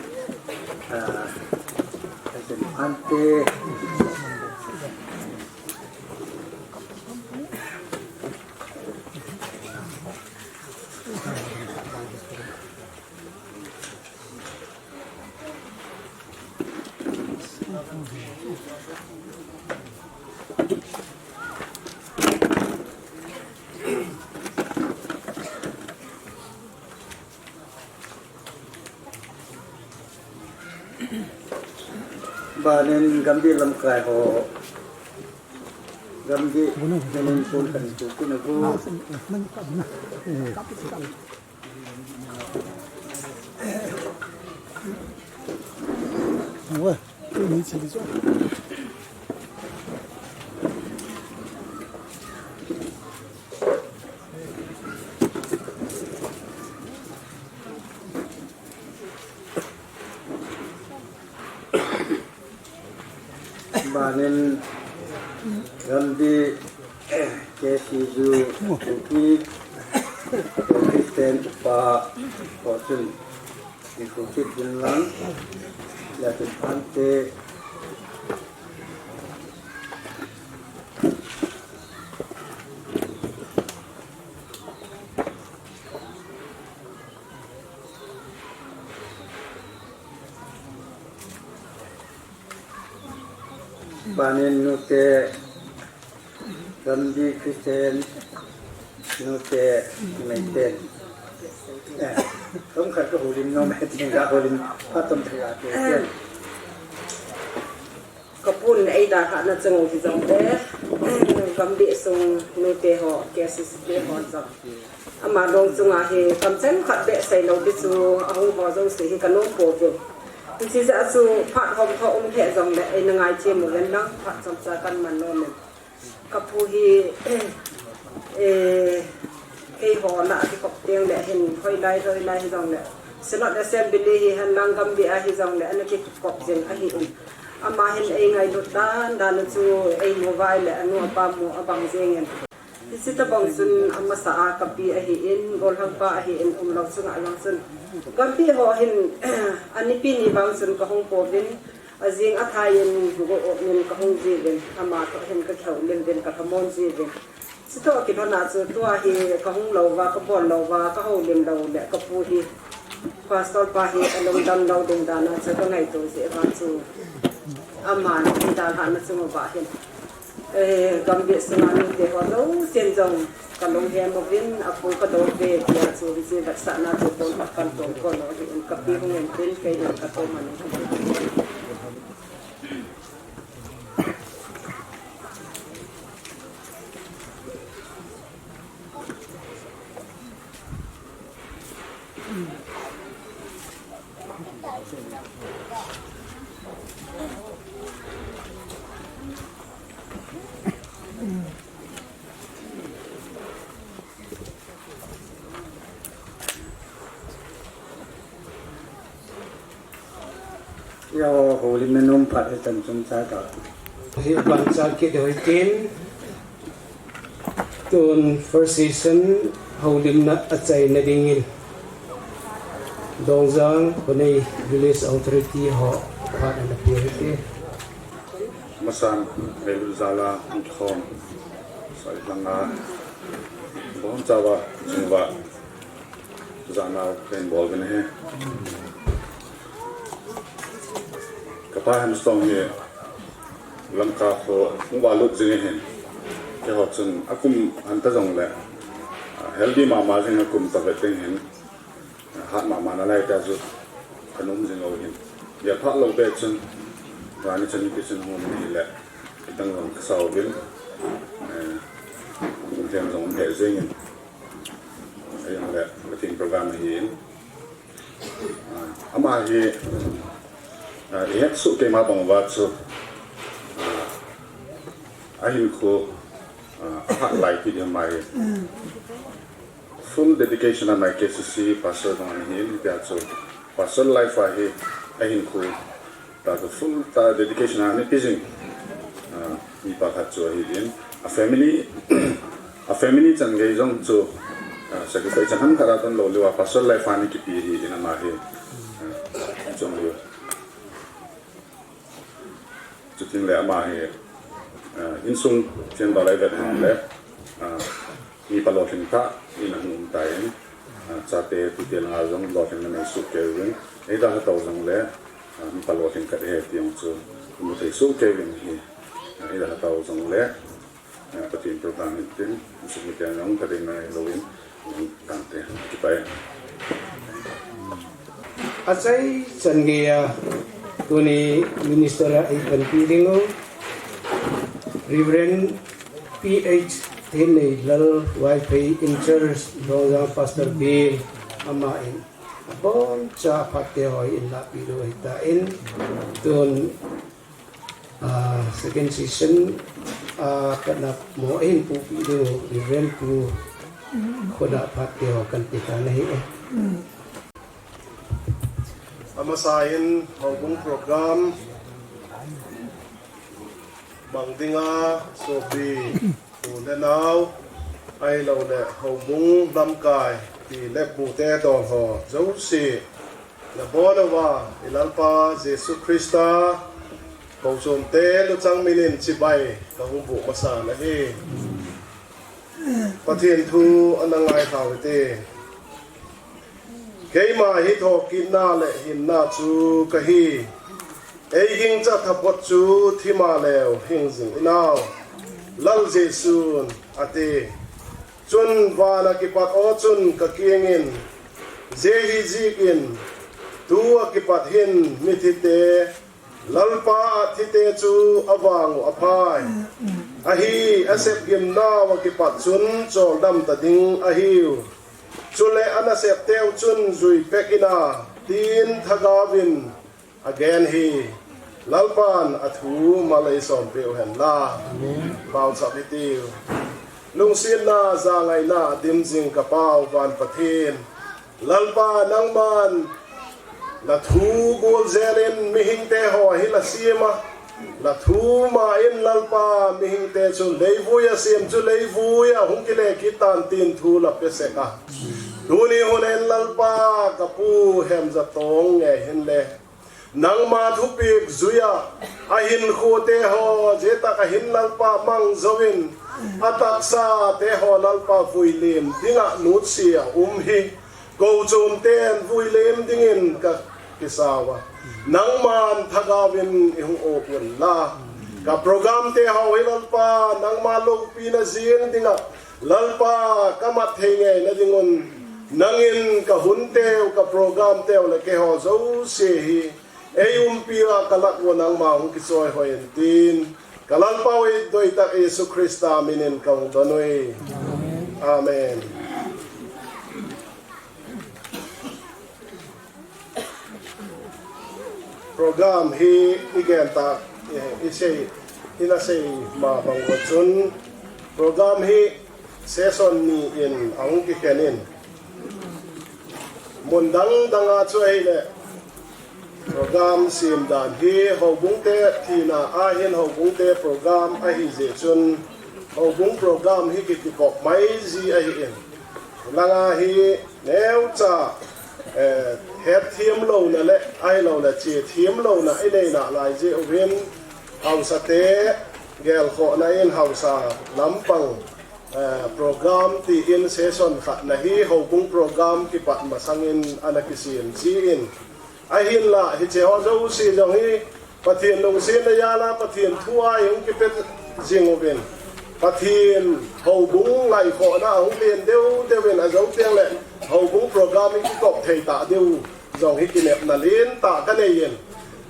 ah, ante. Banin gambi lamkai ho, gambi, banin pon kan tu kina bu. Banin Gandhi, K C U, Kuki, Kuki ten pa, Fortune, Kuki Finland, Latin Ante, Banin nute, Gandhi Christian, nute, Meiten. Eh, Tom khat ka holim nom he, tin ka holim, phat tom thei a ke, ke. Ka pun ei dalhahna chang u hi jong le, Gambih sung nute ho, K C C te ho jong. Ama dong chunga hi, kamcheng khat beh sei lou ding chu, ahung ho jouse hi ka nom pouvin. Hiche jeh a chu, phat hom tho um lheh jong le, eina ngaichem uvin lang, phat chomcha kan man nom in. Ka pu hi, eh, keiho lah a kikop teng le hin hoilai, hoilai hi jong le. Synod Assembly hi hen lang Gambih a hi jong le, ana kikop jing ahi in. Ama hin ei ngailut dan dan a chu ei mu vai le anu apa mu abang jeng in. Hiche tabang chun amasa a ka pi ahi in, golhang pa ahi in, umlou chunga jong chun. Gambih ho hin, anipi ni vang chun ka hung pouvin, ajing athai in, go o min ka hung jiuvin, ama toh hin ka kihoulim uvin, ka lhamon jiuvin. Chutoh kilhon a chu tua hi ka hung lou uva, ka bol lou uva, ka houlim lou le ka pu hi. Pastor pa hi alungdam lou ding dan a chu ka ngaito jeh uva chu. Aman ei dalhahna chung uva hin. Eh, Gambih sunga nute ho jousen jong ka lunghem uvin, apu ka dou uve tia chu hiche vetsahna chu kon kan tong kon u ahi in ka pi hung in tin kei in ka tom ahi. Yo, holim na nom phat e chan chom cha ta. Hi ban cha kit hoi tin. Tun first session holimna achaina dingin Dongjang Khonei Village Authority ho phat ana pe hite. Masan, Leilut jal a hung kikhom sah langa, bon chauva, chunguva, janau pen bol bena he. Kapa Hamsong hi Lamka kho hung valut jing ahin. Keiho chun akum hanta jongle, ah, healthy mama jing akum tobang teng hin, ah, hat mama nalai tia chu kanom jing u hin. Bia phat lou be chun, vani chun ipi chun hung um hile, kidang jong kasa uvin, eh, kum theng jong um he jing in. Ahijongle, Pathen program ahin. Ah, ama hi, ah, ihet soh keima bang uva chu, ah, ahinkho, ah, ahat lai kit hi ama hi. Full dedication a ama hi K C C pastor jong ahin, hitia chu pastor life a hi ahinkho ta chu full ta dedication a ana pe jing, ah, mipa khat chu ahin, a family, a family chan gei jong chu, ah, sacrifice chan ham khat a don lou lou a pastor life a ana kipe ahin ama hi, ah, chong lou. Chuting le ama hi, ah, insung chen ba lai vet hang le, ah, mipa lolhing tah in ahung um tan, ah, chate tute langa jong lolhing na nei soh kei uvin, eidalha tau jongle, ah, mipa lolhing khat ahi ti jong chu mu thei soh kei uvin ahi, ah, eidalha tau jongle, ah, Pathen program hitin, insung mite jong kadei na lou in, tante, kipai. Achai chan gei a, tuni minister a eipanpi ding u, Reverend P H Thenneilal Vaiphei in charge, Dongjang Pastor Bill, ama in, aboncha phat te ho in lapi lou ahitan, tun, ah, second session, ah, kana mo ahin pupi ding u, Reverend Pu Khoda phat te ho kan pe tan ahi e. Amasa in houbung program mang dinga sopi u le nau, ahilouleh houbung lamkai pi le pute dol ho jouse, nabon uva i Lalpa Jesu Christa kochomte luchang minin chibai kahung boh masan ahi. Pathen thu ana ngai tau hite. Keima hi thokitna le hinna chu kahi. Eigingcha thapot chu thima leu hing jing inau, Lal Jesun ati. Chun vana kipat aw chun kakingin, Jehi jikin, tu akipat hin mithite, Lalpa a thite chu avang u aphai. Ahi, asep gimnau akipat chun choldam ta ding ahiu. Chule anasep teu chun jui pek ina, tin Thagauvin agen hi. Lalpan athu malei som peh u hen la. Amen. Pauchap hitiu. Lungsetna, jangaina, dimjing ka Pau van Pathen. Lalpa nangman, la thu gol jel in mihingte ho hi la siam a. La thu ma in Lalpa mihingte chu leivui a siam chu leivui a hung kile kit tan tin thu la pe sek a. Tuni hun in Lalpa ka pu Hemjatong ngei hin le. Nangma thupek juia, ahinkhote ho, jetak ahin Lalpa mang jouvin, ataksate ho Lalpa vuilim dinga nutsia um hi, kochom ten vuilim dingin ka kisauva. Nangman Thagauvin ihung o un la. Ka program te ho hi Lalpa, nangma loupina jing dinga, Lalpa, ka mat thei ngeina dingun, nangin ka hun teu, ka program teu le keiho jouse hi, ei umpi a ka lak uva nangma hung kichoi hoi in tin, ka Lalpau i doitak Jesu Christa minin ka hung don uve. Amen. Program hi i gen ta, eh, i sei, i na sei ma bang uva chun program hi session ni in ahung kikhen in. Mun dang dang a chu ahile program sem dan hi houbung te thina ahin houbung te program ahi jeh chun houbung program hi ki, kikop mai ji ahi in. Langa hi neucha, eh, hetthem louna le, ahilou le, chethem louna i nei nalai jeh uvin, hausate gelkhohna in hausa lampang, eh, program tin session khatna hi houbung program kipat masangin ana kisem ji in. Ahinla, hiche ho jouse jong hi Pathen lungsetna jal a Pathen thu a i hung kipe jing uvin. Pathen houbung ngaikhohna ahung len deu deu in ajou teng le houbung program i kikop thei ta diu jong hi kinepna lentah ka nei in.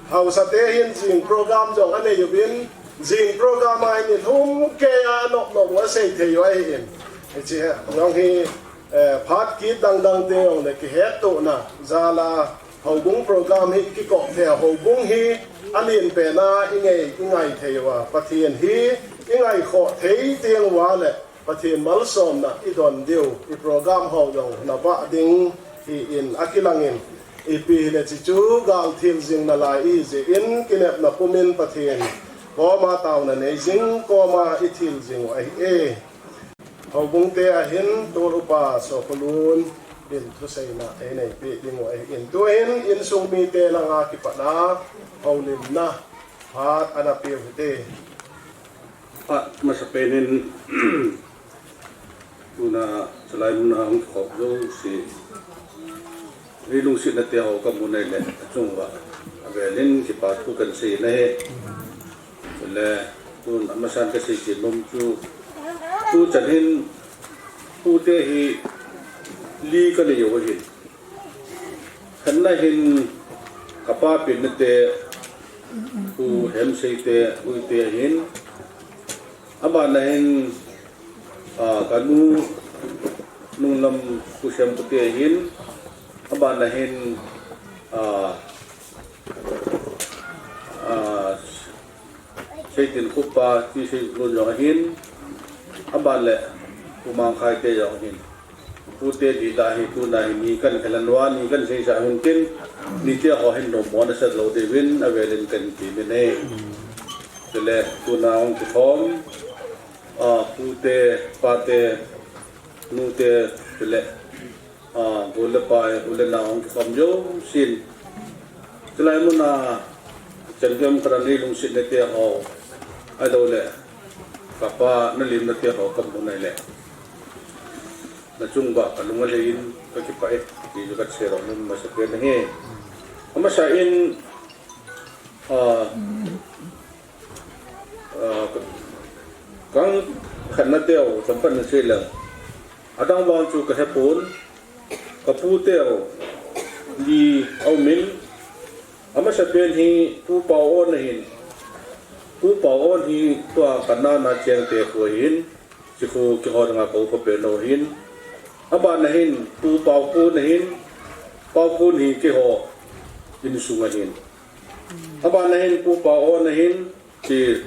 Hausate hin jing program jong anei uvin, jing program a hin i lhum kei a nop nop u asei thei u ahi in. Hiche jong hi, eh, phat kit dang dang te jong le kihettohna jal a, houbung program hi kikop thei a, houbung hi alen pen a i ngei, i ngai thei uva, Pathen hi i ngaikhoh thei teng uva le, Pathen malsomna i don diu, i program ho jong na vah ding hi in akilang in, ipi hile hiche chu gal thil jing nalai i jeh in kinepna pum in Pathen koma taona nei jing, koma i thil jing u ahi e. Houbung te a hin, Tol Upa Sokholun in thuseina ei nei peh ding u ahi in. Tuhin, insung mite langa kipat a, houlimna phat ana peh u hite. Phat masapen in, tuna chulai mun a hung kikhop jouse, i lungsetna te ho ka mu nai le, achung uva avel in kipa thu kan sei na hi. Le, tun amasan ka sei chet nom chu, tu chan hin, pute hi li ka nei u ahin. Khatna hin, ka pa penna te, Pu Hemseite, Guite ahin. Abana hin, ah, ka nu, nunglam Pu Sempu te ahin. Abana hin, ah, ah, Seitin Khupa, Ti Seilun jong ahin, aban le Pu Mangkhai te jong ahin. Pute dida hi tuna hi ni kan khelan uva, ni kan seisa hin tin, nite ho hin nommo nasat lou diuvin, avel in kan ti min e. Chule tuna hung kikhom, a, pute, pate, nute, chule, a, gol le pai, u le nao hung kikhom jousen. Chulai mun a, champion ka ran nei lungsetna te ho, ahilou le, ka pa na limna te ho ka mu nai le, na chung uva ka lung alhai in ka kipah e, ti chu ka sei nom masapen ahi. Amasa in, a, a, ka, kang khatna te ho, champion na sei le, adang vang chu ka hepon, Ka pute u li aumin, amasa pen hi Pu Pau On ahin. Pu Pau On hi tua ka nana cheng te khu ahin, chi khu kihon nga ko ko pen o hin. Abana hin Pu Pau Kun ahin, Pau Kun hi kiho insung ahin. Abana hin Pu Pau On ahin, chi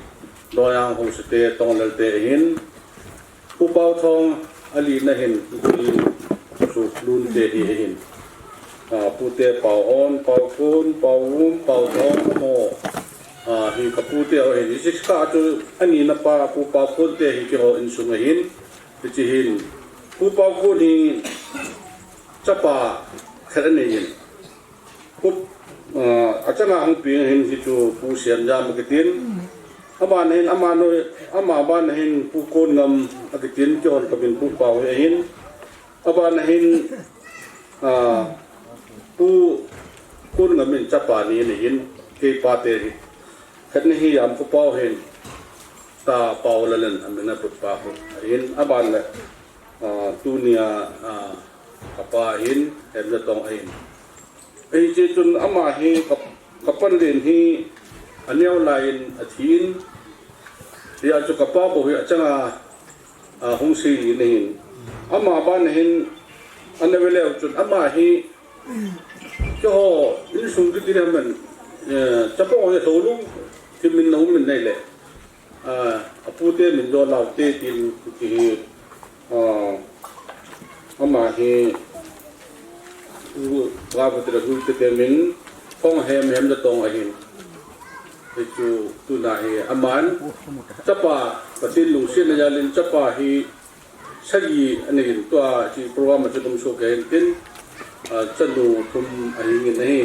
Doyang Hosete Tonglel te ahin. Pu Pau Thong ali na hin, chi Suklun te hi ahin. A, pute Pau On, Pau Kun, Pau Um, Pau Thong, mo. A, hi ka pute o hin. Hi six ka chu ani na pa Pu Pau Kun te hi kiho insung ahin. Chi hin. Pu Pau Kun hi chapa khat anei in. Pu, a, achanga hung pi hin hi chu Pu Siam Jam akitin. Abana hin ama noi, ama bana hin Pu Kun Ngam akitin, kihon ka min Pu Pau hi ahin. Abana hin, a, Pu Kun Ngam in chapa ni ahin, kei pa te hi. Khat ni hi Yam Pu Pau hin, ta Pau Lalen amin a put pa khu ahin. Abana, a, tunia, a, ka pa ahin, Hemja Tong ahin. Hiche chun ama hi ka, ka panlen hi aneo lai in athin. Hia chu ka pa bou hi achanga, a, hung si in ahin. Ama bana hin ana veleu chun ama hi keiho insung kiti le man, eh, chapang ho lou lou, ti min na um min nei le. A, apute min jo lau te tin ti hi, a, ama hi, u, la bu te la hu te te min, Phong Hem Hemja Tong ahin. Hi chu tuna hi aman, chapa, Pathen lungsetna jalin chapa hi, sagi anei in tua, chi program a chu tum so ke hin tin, a, chanu thum ahi ngin ahi.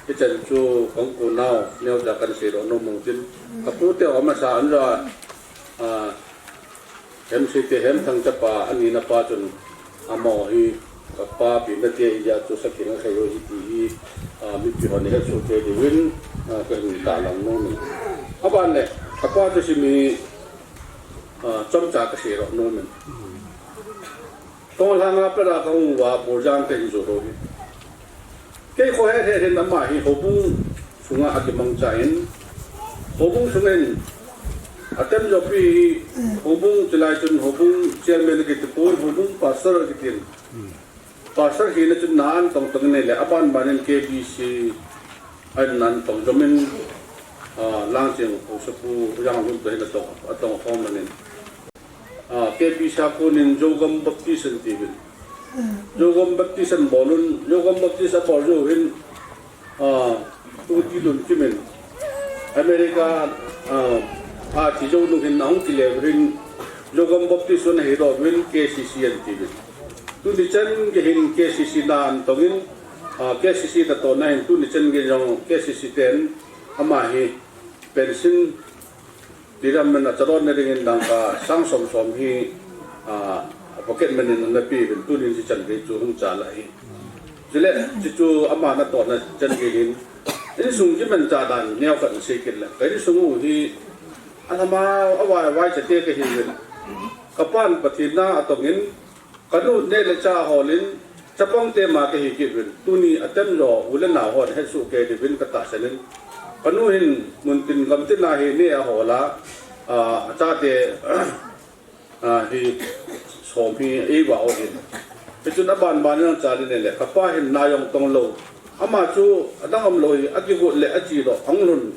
Hichan chu kong ko nau, neo ja kan sei lo nom mong tin. Ka pute u amasa an ja, a, Hem Sei te Hem Thang chapa, ani na pa chun, amaho hi, ka pa pi na te hi ja chu sakin a khai o hi ti hi, a, mipi hon he chu te diuvin, a, ka hin ta lang nom in. Aban le, ka pa chu si mi, a, chomcha ka sei lo nom in. Tong lhanga pera ka hung uva, Borjang ka hin jo ho hi. Kei kho he he hin ama hi houbung sunga akimangcha in. Houbung sungin atem jo pi hi houbung chilai chun houbung chairman kiti pon houbung pastor kitin. Pastor hina chun nan tong tong in le aban ban in K B C a nan tong jom in, a, Langching Haosapu Yang Lun to hin atong, atong khom in. A, K B C a konin Zogam Baptist an ti uvin. Zogam Baptist an bol un, Zogam Baptist a bol jou hin, a, tu ti lun kimin. America, a, a ti jou nu hin ahung kile uvin, Zogam Baptist un ahi lo uvin K C C an ti uvin. Tuni chan gei hin K C C na an tong in, a, K C C na tona hin tuni chan gei jong K C C ten ama hi pension Tiram men a chalon na dingin dangka sang som som hi, a, a pocket money in ana pe uvin tunin chi chan gei chu hung cha la hi. Chule, chi chu ama na tona chan gei hin. Insung kimancha dan neo khat sei kit le. Ka insung u hi, alhama, avai, avai cha te ka hi uvin. Ka pan Pathen na atong in, Ka nu neh le chah holin, chapang te ma ka hi kit uvin, tuni atem jo, u le nao hon het soh kei diuvin ka tahsan in. Ka nu hin, mun tin gam tin a hi neh a hol a, a, achate, a, hi som hi eiva u hin. Hichun aban ban in achal in le, ka pa hin na jong tong lou. Ama chu adang um lou hi, akigot le achi lou, ahung lhun.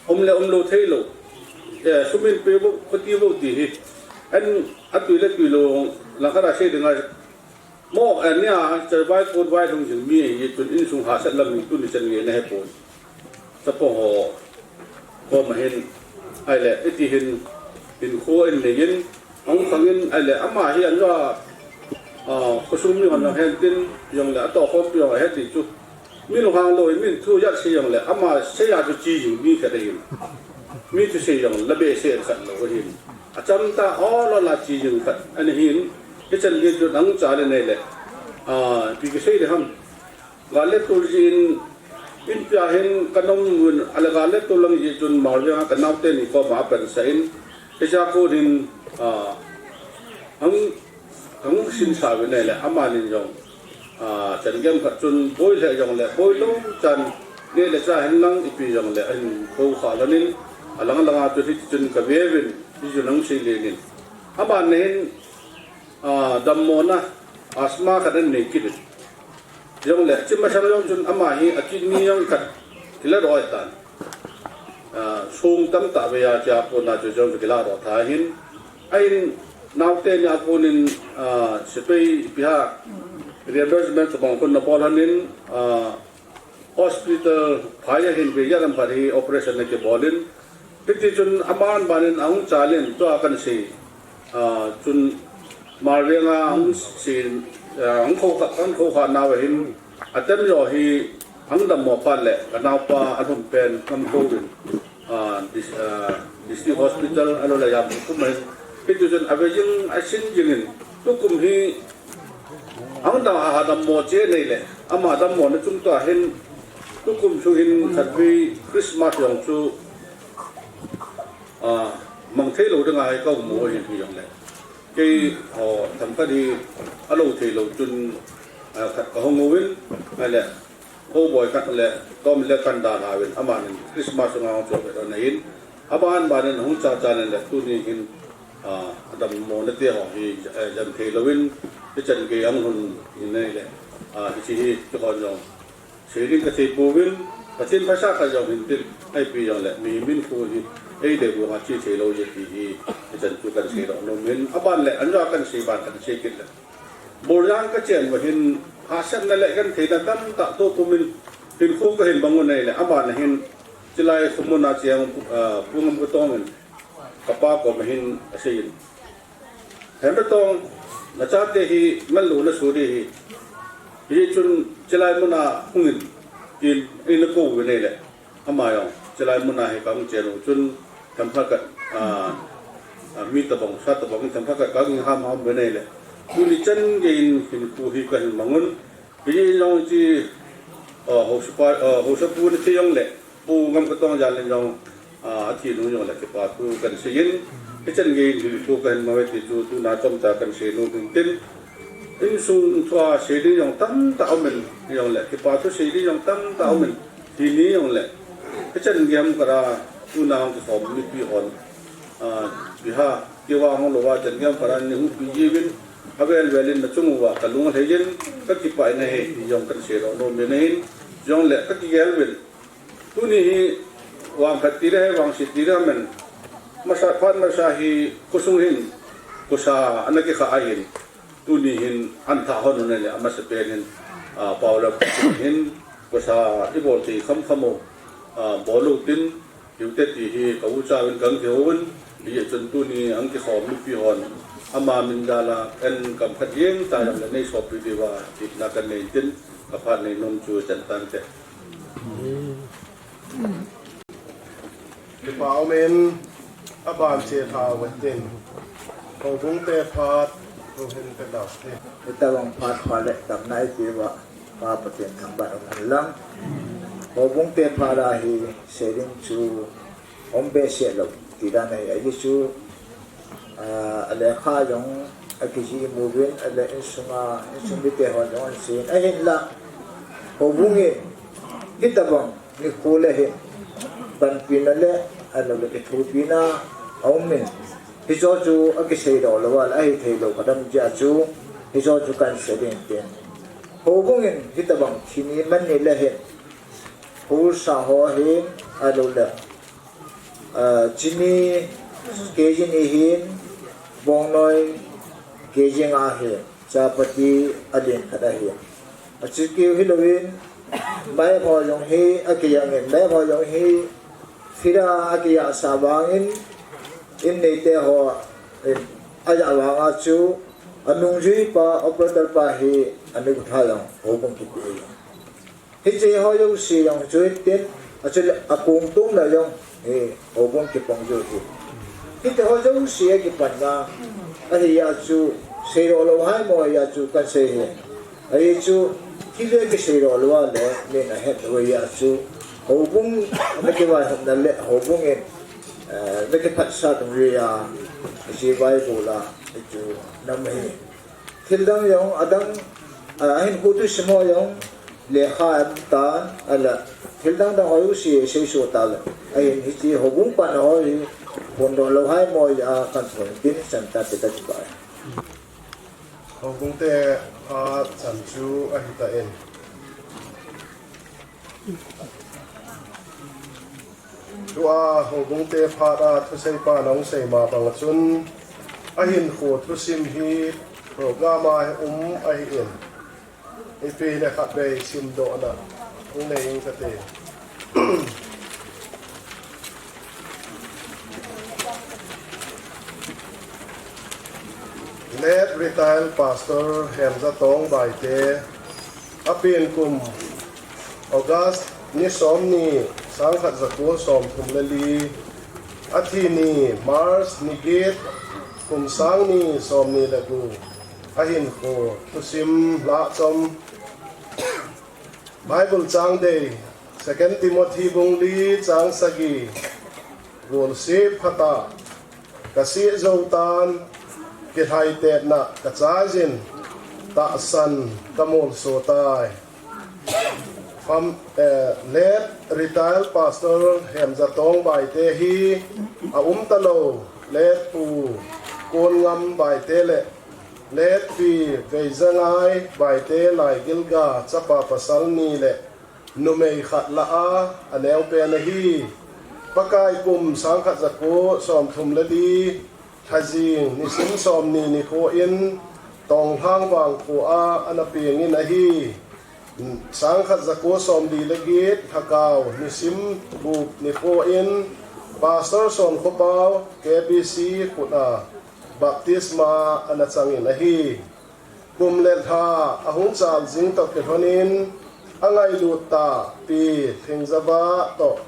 Um le um lou thei lou. Eh, sum in pe bou, khoti bou ti hi. An atui le tui lou, langkhat a sei ding a. Mo, eh, nia, chavai, kotvai lhung jing mi hi, tun insung hahsat lam hi, tuni chan gei na he pon. Chapang ho, koma hin, ahile, iti hin, hinkho in nei in, Ahung khang in, ahile, ama hi anla, a, khosung mi hon ahet in, jong le, atoh khompi jong ahet in chu. Mi lunghang lou, min thu jat sei jong le, ama sei a chu chi jing mi khat ahin. Mi thusei jong la behseh khat lou ahin. Acham tah, ol ol a chi jing khat ana hin. Hichan gei chu nang cha le nei le. A, ipi kisei le ham. Gal le tol jeh in, in pia hin ka nom un, ahile gal le tol lang jeh chun Malveng a ka naote ni koma apansah in, hiche a kon in, a, ahung, ahung sinsa uvin ahile, amanin jong, Aa, chan gei khat chun boi lheh jongle, boi lou chan, neh le chah hen lang ipi jongle, ahin kou kha lhonin, alang langa chu hiti chun kave uvin, hichu nang sei lenin. Aban na hin, aa, dammona, asthma khat ahin nei kit in. Jongle, hiche masang jong chun ama hi a kidney jong khat, kila roi tan. Aa, song tamtah vei a chia kona chu jong kila roi tha hin. Ahin, naote nia konin, aa, sepai ipi ham, reimbursement tabang kon na bol lhonin, aa, hospital phai a hin vei jat ham khat hi operation na kibol in. Hiti chun aban banin ahung chal in tua kan sei. Aa, chun Malveng a ahung sei, aa, ahung kou kha, ahung kou kha nau hin atem jo hi ahung dammo phat le ka naopa alhun pen ngam kou in. Aa, dis-, aa, District Hospital, ahilou le Yamoh kum ahin. Hiti chun ave jing, asin jing in. Tukum hi, ahung dam, aha dammo cheh nei le. Ama dammona chung tua hin, tukum chu hin khatvei Christmas jong chu, aa, mang thei lou ding ahi ka mu ahin hijongle. Keiho themkhat hi, alou thei lou chun, aa, khat ka hung uvin, ahile, Houboi khat le, Tom le kan dalha uvin, amanin Christmas sunga hung choh ve lhon ahin, aban banin hung cha cha nin le tuni hin, aa, adammona te ho hi, eh, jan thei louvin, hichan gei ahung lhun in ahile, aa, hiche hi, keiho jong sei ding ka thei pouvin, Pathen phatsa khat jong hin tin, ipi jongle, mihem hinkho hi, eidei banga che thei lou ahi ti hi, hichan chu kan sei doh nom in, aban le, anjo a kan sei ban kan sei kit le. Boljang ka chen uva hin, hahsatna le gentheina tamtah toh pumin, hinkho ka hin mang u ahile, aban a hin, chulai khomun a cheng, ah, Pu Ngamkatong in, ka pa koma hin asei in. Hemkatong, na chate hi, man lou na su ding ahi. Hichun, chulai mun a hung in, tin, in a kou u ahile. Ama jong, chulai mun a hi ka hung chen u chun, themkhat khat, ah, ah, mi tabang, sa tabang, themkhat khat ka hung ham ham uva ahile. Tuni chan gei in hinkho hi ka hin mang un. Hijeh in jong hiche, ah, haosa pa, ah, haosapu na thi jongle, Pu Ngamkatong jal in jong, ah, athi nung jongle kipa thu kan sei in. Hichan gei in hinkho ka hin mang uve ti chu, tuna chomcha kan sei nom in tin. Insung thua sei ding jong tamtah um in, jongle, kipa thu sei ding jong tamtah um in, tuni jongle. Hichan gei ham kara, tuna hung kikhom mipi hon. Ah, biha, keiva hung louva, chan gei ham kara, nei hung pi jiuvin, avel vel in na chung uva, ka lung alhai jin, ka kipah in ahi, ti jong kan sei doh nom in ahin, jongle, ka kigel uvin. Tuni hi vangphat tile, vangset tile amen. Masa, phat masa hi khosung hin, khosa ana kikhah ahin. Tuni hin ana thah hon u ahile, amasapen in, ah, Paolam hin, khosa ibol thei kham kham u, ah, bol u tin, hiute ti hi ka ucha uvin ka hung kihou un, hijeh chun tuni hung kikhom mipi hon, ama min jal a, en kam khat jeng ta jongle nei sopi diuva, tina kan nei tin, ka phat nei nom chu chan tante. Kipa um in, aban che tha uve tin. Houbung te phat, houin te dau te. Hitabang phat pha le damna i pe uva, Pa Pathen thangvah um hen lang. Houbung te phat a hi sei ding chu um behseh lou, ti dan ahi, ahi chu, ah, a lekha jong akijih mu uvin, ahile insunga, insung mite hon jong ahin sei in, ahinla, houbung in, hitabang, nikho le hin, panpina le, ahilou le kithopina, aum in, hicho chu akisei doh lou a, ahithei lou ka dam jeh a chu, hicho chu kan sei ding tin. Houbung in, hitabang, thini man ni le hin, Khosa ho hin, ahilou le, ah, chini K G ni hin, bongnoi K G nga hin, chapati alen khat ahin. Achuti hilou in, maipo jong hi, akijang in, maipo jong hi, fira akijah sah vang in, in neite ho, in, ajah vang a chu, anungjui pa, operator pa hi, anungjui jong, houbung kipe. Hiche ho jouse jong chu hitin, achule akong tum la jong, hi, houbung kipang ju hi. Hiti ho jouse akipan na, ahi a chu, sei doh lou hai mo ahi a chu, kan sei hi. Ahi chu, thil le kisei doh lou a le, min ahet lou ahi a chu, houbung, na kivaihomna le, houbung in, eh, na kiphatsah tung ahi a, hiche Bible a, hi chu, nam hi. Thil dang jong, adang, Ahin khutu simo jong lekha em tan ala thil dang dang hoi u si sei su ta le. Ahin hichi hobung pan hoi phun do lo hai mo ya kan phun tin san ta te ta ti ba. Hobung te a chan chu ahi ta in. Tua hobung te phat a thusei pa nong sei ma bang chun ahin khu thusim hi program a um ahi in. Ipi le khat bei sim do na. Ung nei ing ka te. Late retired Pastor Hemza Tong Baite, apen kum August ni som ni, sangkhat zaku som thum le li, athi ni March ni get, kum sang ni som ni le gu, ahin khu thusim lah chom. Bible chang dei, Second Timothy bung li chang sagi, gol si phata, ka si zo tan, kithai tetna ka chai jin, tahsan ka mol so tai. Fam, eh, late retired Pastor Hemza Tong Baite hi a um ta lo, late pu Kon Ngam Baite le late pi Veizangai Baite Laigilga chapa pasal ni le numei khat la a, a neo pen ahi. Pakai kum sangkhat zaku som thum le li, thajing nisim som ni ni khu in, Tonglhang vang khu a, ana peng in ahi. Sangkhat zaku som li le get, thakau nisim gup ni khu in, Pastor Son Khopau, K B C khut a, baptisma ana chang in ahi. Kum le lha ahung chal jing toh kilhon in, angailut ta pi Thingzava toh,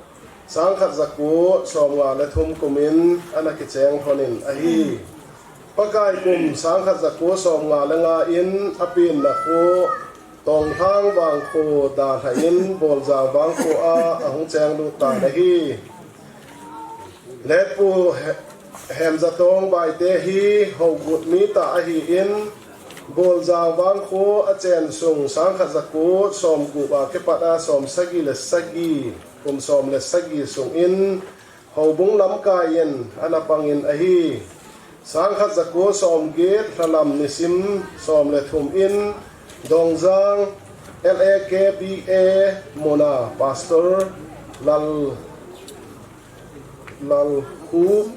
sangkhat zaku som nga le thum kum in ana kicheng lhon in ahi. Pakai kum sangkhat zaku som nga le nga in apenna khu, Tonglhang vang khu dalha in Boljang vang khu a ahung cheng lut ta ahi. Late pu He-, Hemza Tong Baite hi hogut mi ta ahi in, Boljang vang khu a chen sung sangkhat zaku som gup a kipat a som sagi le sagi, kum som le sagi sung in, hobung lamkai in ana pang in ahi. Sangkhat zaku som get lhalam nisim som le thum in, Dongjang L A K B A mun a Pastor Lal Lalkhu,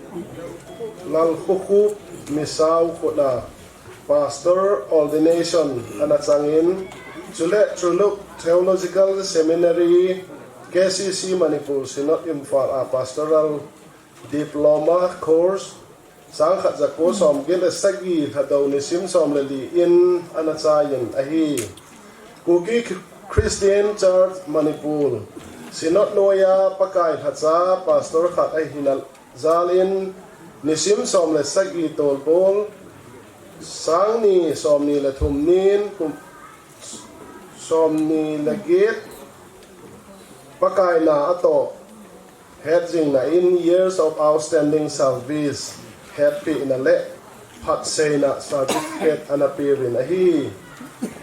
Lalkhukhup Misao khut a Pastor Ordination ana chang in, chule Truluk Theological Seminary, K C C Manipur Synod Imphal a Pastoral Diploma Course, sangkhat zaku som get le sagi lhadou nisim som le li in ana chai in ahi. Kuki Christian Church Manipur Synod noiya Pakai lhacha Pastor khat ahina jal in nisim som le sagi tolbol, sang ni som ni le thum nin kum som ni le get Pakai na atoh, hetjingna in Years of Outstanding Service, hetpehna le phatseina certificate ana peuvin ahi.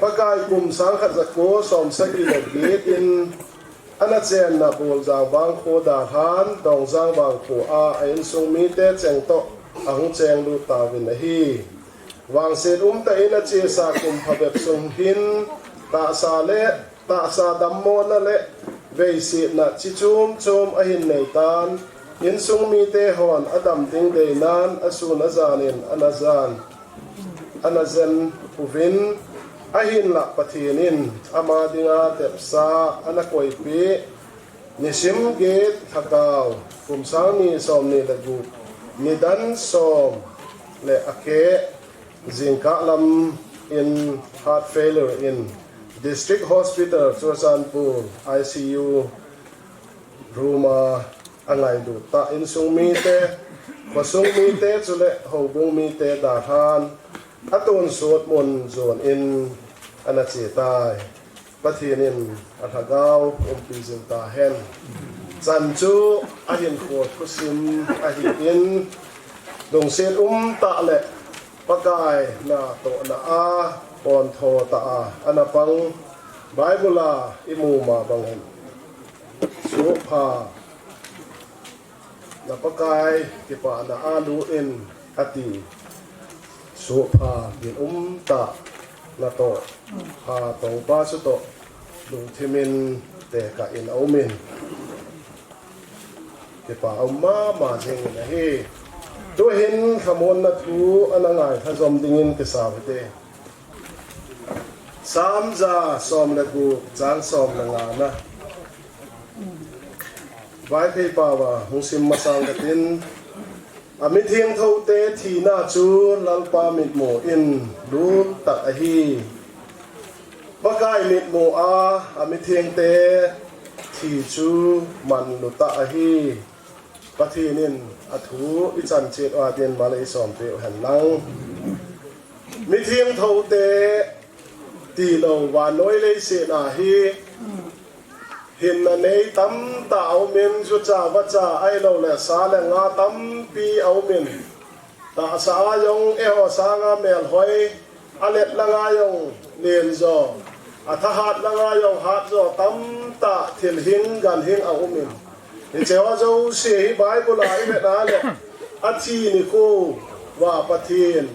Pakai kum sangkhat zaku som sagi le get in ana chenna Boljang vang khu dalhan, Dongjang vang khu a a insung mite cheng toh ahung cheng lut tauvin ahi. Vangset umtah in achesa kum phabep sung hin tahsa le tahsa dammona le veisetna chi chom chom ahin nei tan, insung mite hon adam ding deinan asun ajan in ana jan, ana jen uvin, ahinlah Pathen in ama dinga tepsa ana koipeh, nisim get lhakao, kum sang ni som ni le gup, nidan som le akeh, jingkah lam in heart failure in District Hospital Churachandpur I C U room a angailut ta insung mite, khosung mite chule houbung mite dalhan, atonsot mun jon in ana che tai. Pathen in alhagao umpi jing tahen. Chan chu ahinkho thusim ahin, lungset umtah le Pakai natohna a Pontho ta a, ana pang Bible a imu ma bangin, Sopha na Pakai kipana a lu in ati. Sopha ginum ta na to, pha tongpa chu to, lungthimin tekah in a um in. Kipa um mama jing in ahi. Tuhin khamonna thu ana ngai kha jom dingin kisa u hite. Sam ja som le gup chang som le nga na. Vaiphei pao a hung sim masang katin. A mithiangtho te thina chu Lalpa mitmu in lul tak ahi. Pakai mitmu a, a mithiang te thi chu manlu ta ahi. Pathian in a thu i chan chet u a din malei som pe u hen lang. Mithiangtho te ti lo vannoi leiset a hi hinna nei tam ta a um in, jucha vacha ahilou le sa le nga tampi a um in. Tahsa a jong eiho sanga melhoi, a let langa jong len jo, a thahat langa jong hat jo, tam ta thil hing gan hing a um in. Hiche ho jouse hi Bible a i vet a le, a thi nikho uva Pathian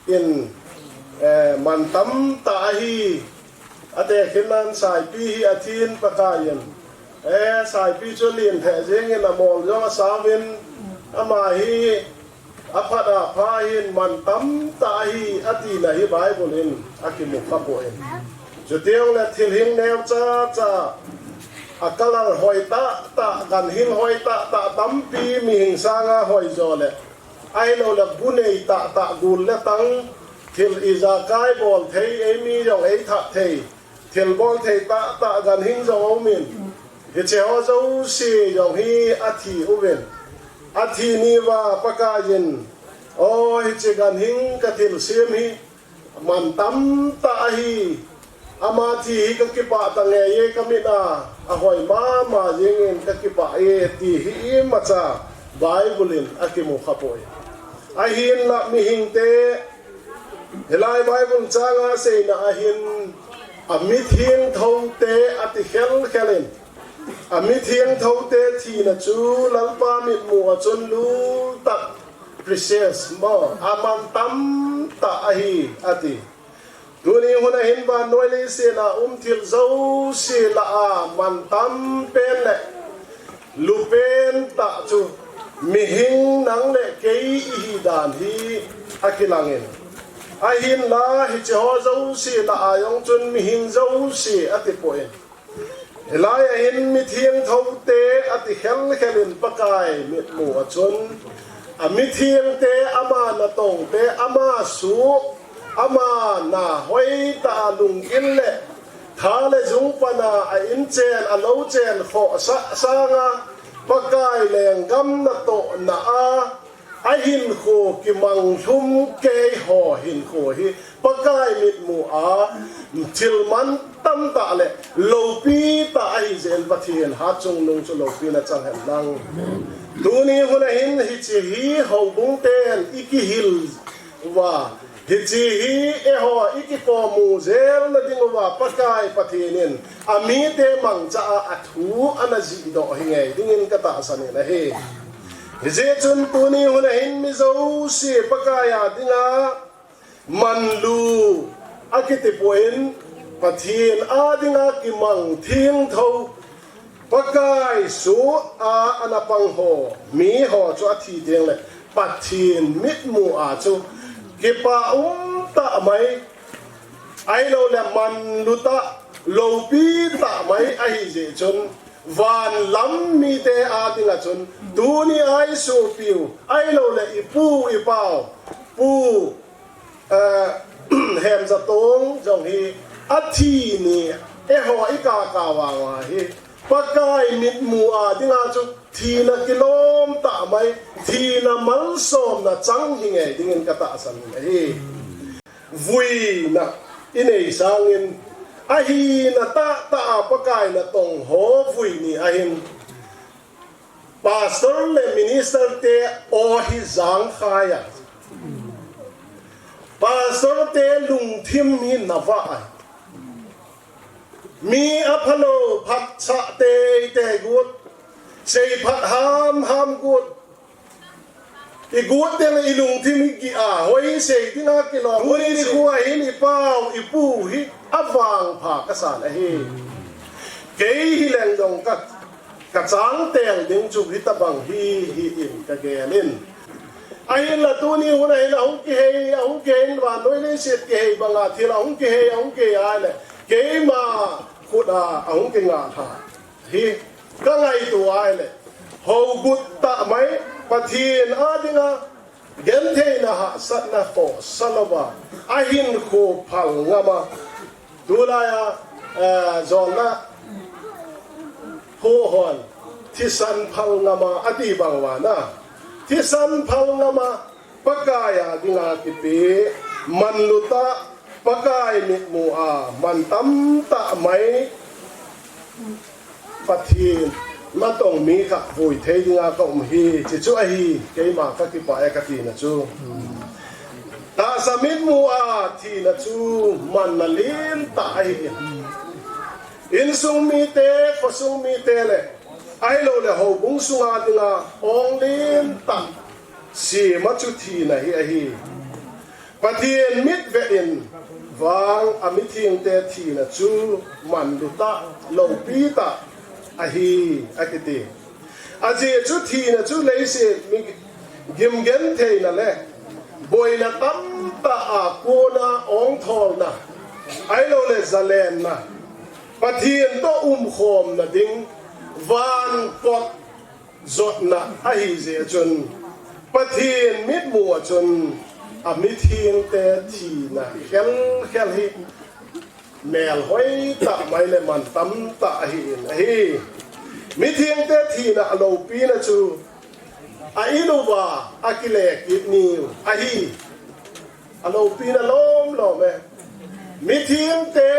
in, eh, man tam ta ahi. A tekhin nan Saipi hi a thin Pakai in, eh, Saipi chu len thei jeng in a mol jong a sao in, ama hi a phat a pha hin man tam ta ahi, a tina hi Bible in a kimu kha poi. Chuteng le thil hing neo cha cha, a colour hoi ta ta, gan hing hoi ta ta, tampi mihing sanga hoi jo le, ahilou le bu nei ta ta, gul le tang, thil ijakai bol thei, ei mi jong ei that thei, thil bol thei ta ta, gan hing jong a um in. Hiche ho jouse jong hi a thi uvin. A thi ni uva Pakai in, o, hiche gan hing ka thil sem hi man tam ta ahi. Ama thi hi ka kipah ta ngei e, ka mit a a hoi mama jeng in ka kipah e, ti hi imacha Bible in a kimu kha poi. Ahinla mihing te, hilai Bible changa seina ahin, a mithiangtho te a ti khel khel in, a mithiangtho te thina chu Lalpa mitmu a chun lul tak, precious mo, a man tam ta ahi, a ti. Tuni hun a hin vannoi leiset a um thil jouse lah a man tam pen le lu pen ta chu mihing nang le kei i hi dan hi a kilang in. Ahinla hiche ho jouse lah a jong chun mihing jouse a ti poi. Hilai a hin mithiangtho te a ti khel khel in Pakai mitmu a chun, a mithiang te ama natong te, ama suh, ama na hoi ta a lungin le tha le jung pana a in chen, a lo chen khoh sah sanga Pakai lenggam natoh na a, a hinkho kimang lhum kei ho hinkho hi Pakai mitmu a thil man tam ta le lopi ta ahi jeh in Pathian hat chungnung chu lopi na chang hen lang. Tuni hun a hin hiche hi houbung ten i kihil uva, hiche hi eiho i kikom u jel na ding uva Pakai Pathian in a mite mangcha a a thu ana jih doh hi ngei dingin ka tahsan in ahi. Hijeh chun tuni hun a hin mi jouse Pakai a dinga manlu a kiti poi, Pathian a dinga kimang thiangtho, Pakai suh a ana pang ho, mi ho chu a thi teng le Pathian mitmu a chu kipa um ta mai, ahilou le manlu ta, lopi ta mai ahi jeh chun, van lam mite a dinga chun, tuni a i sopiu, ahilou le i pu i pau, Pu, eh, Hemjatong jong hi a thi ni, eiho i kaka vang a hi, Pakai mitmu a dinga chu thina kilom ta mai, thina malsomna chang hi ngei dingin ka tahsan in ahi. Vuina i nei sangin, a hina tah tah a Pakai natong ho vui ni a hin, pastor le minister te aw hi jang khai a, Pastor te lungthim hi nava ai. Mi aphalou phatcha teitei got, seiphat hamham got, igot teng ilungthim hi ki a, hoi sei dinga kilom. Tuni nikho ahin ipau ipu hi avangpha kasan ahi. Kei hileng jong ka, kachang teng ding chu hitabang hi, hi in kagel in. Ahinla tuni hun ahin ahung kihei, ahung kihei in vannoi leiset kihei banga thil ahung kihei, ahung kihei ahile, keima khut a ahung kingailha hi kangaito ahile, hougut tah mai, Pathen a dinga gentheina hahsatna khosa louva ahinkho phal ngama, tulai a, eh, jonna ho hon thisan phal ngama ati bang uva na, thisan phal ngama Pakai a dinga kipe manlu tah, Pakai mitmu a mantam tah mai Pathen natong mi khat vui thei dinga kaum hi, chuchu ahi keima kakipah e katina chu. Tahsa mitmu a thina chu manna lentah ahi. Insung mite, khosung mite le ahilouleh houbung sunga dinga ong lentah sema chu thina hi ahi. Pathen mitvet in vang amithengte thina chu manlu tah, loupi tah ahi akiti. Ajeh chu thina chu leiset mi gimgentheina le boina tamtah a kona ongtholna, ahilouleh zalenna, Pathen toh umkhomna ding van kot jotna ahijeh chun, Pathen mitmu a chun amithengte thina khelkhel hi melhoi tah mai le mantam tah ahin ahi. Mithengte thina aloupina chu a-in uva akile kit niu ahi. Aloupina lomlom e. Mithengte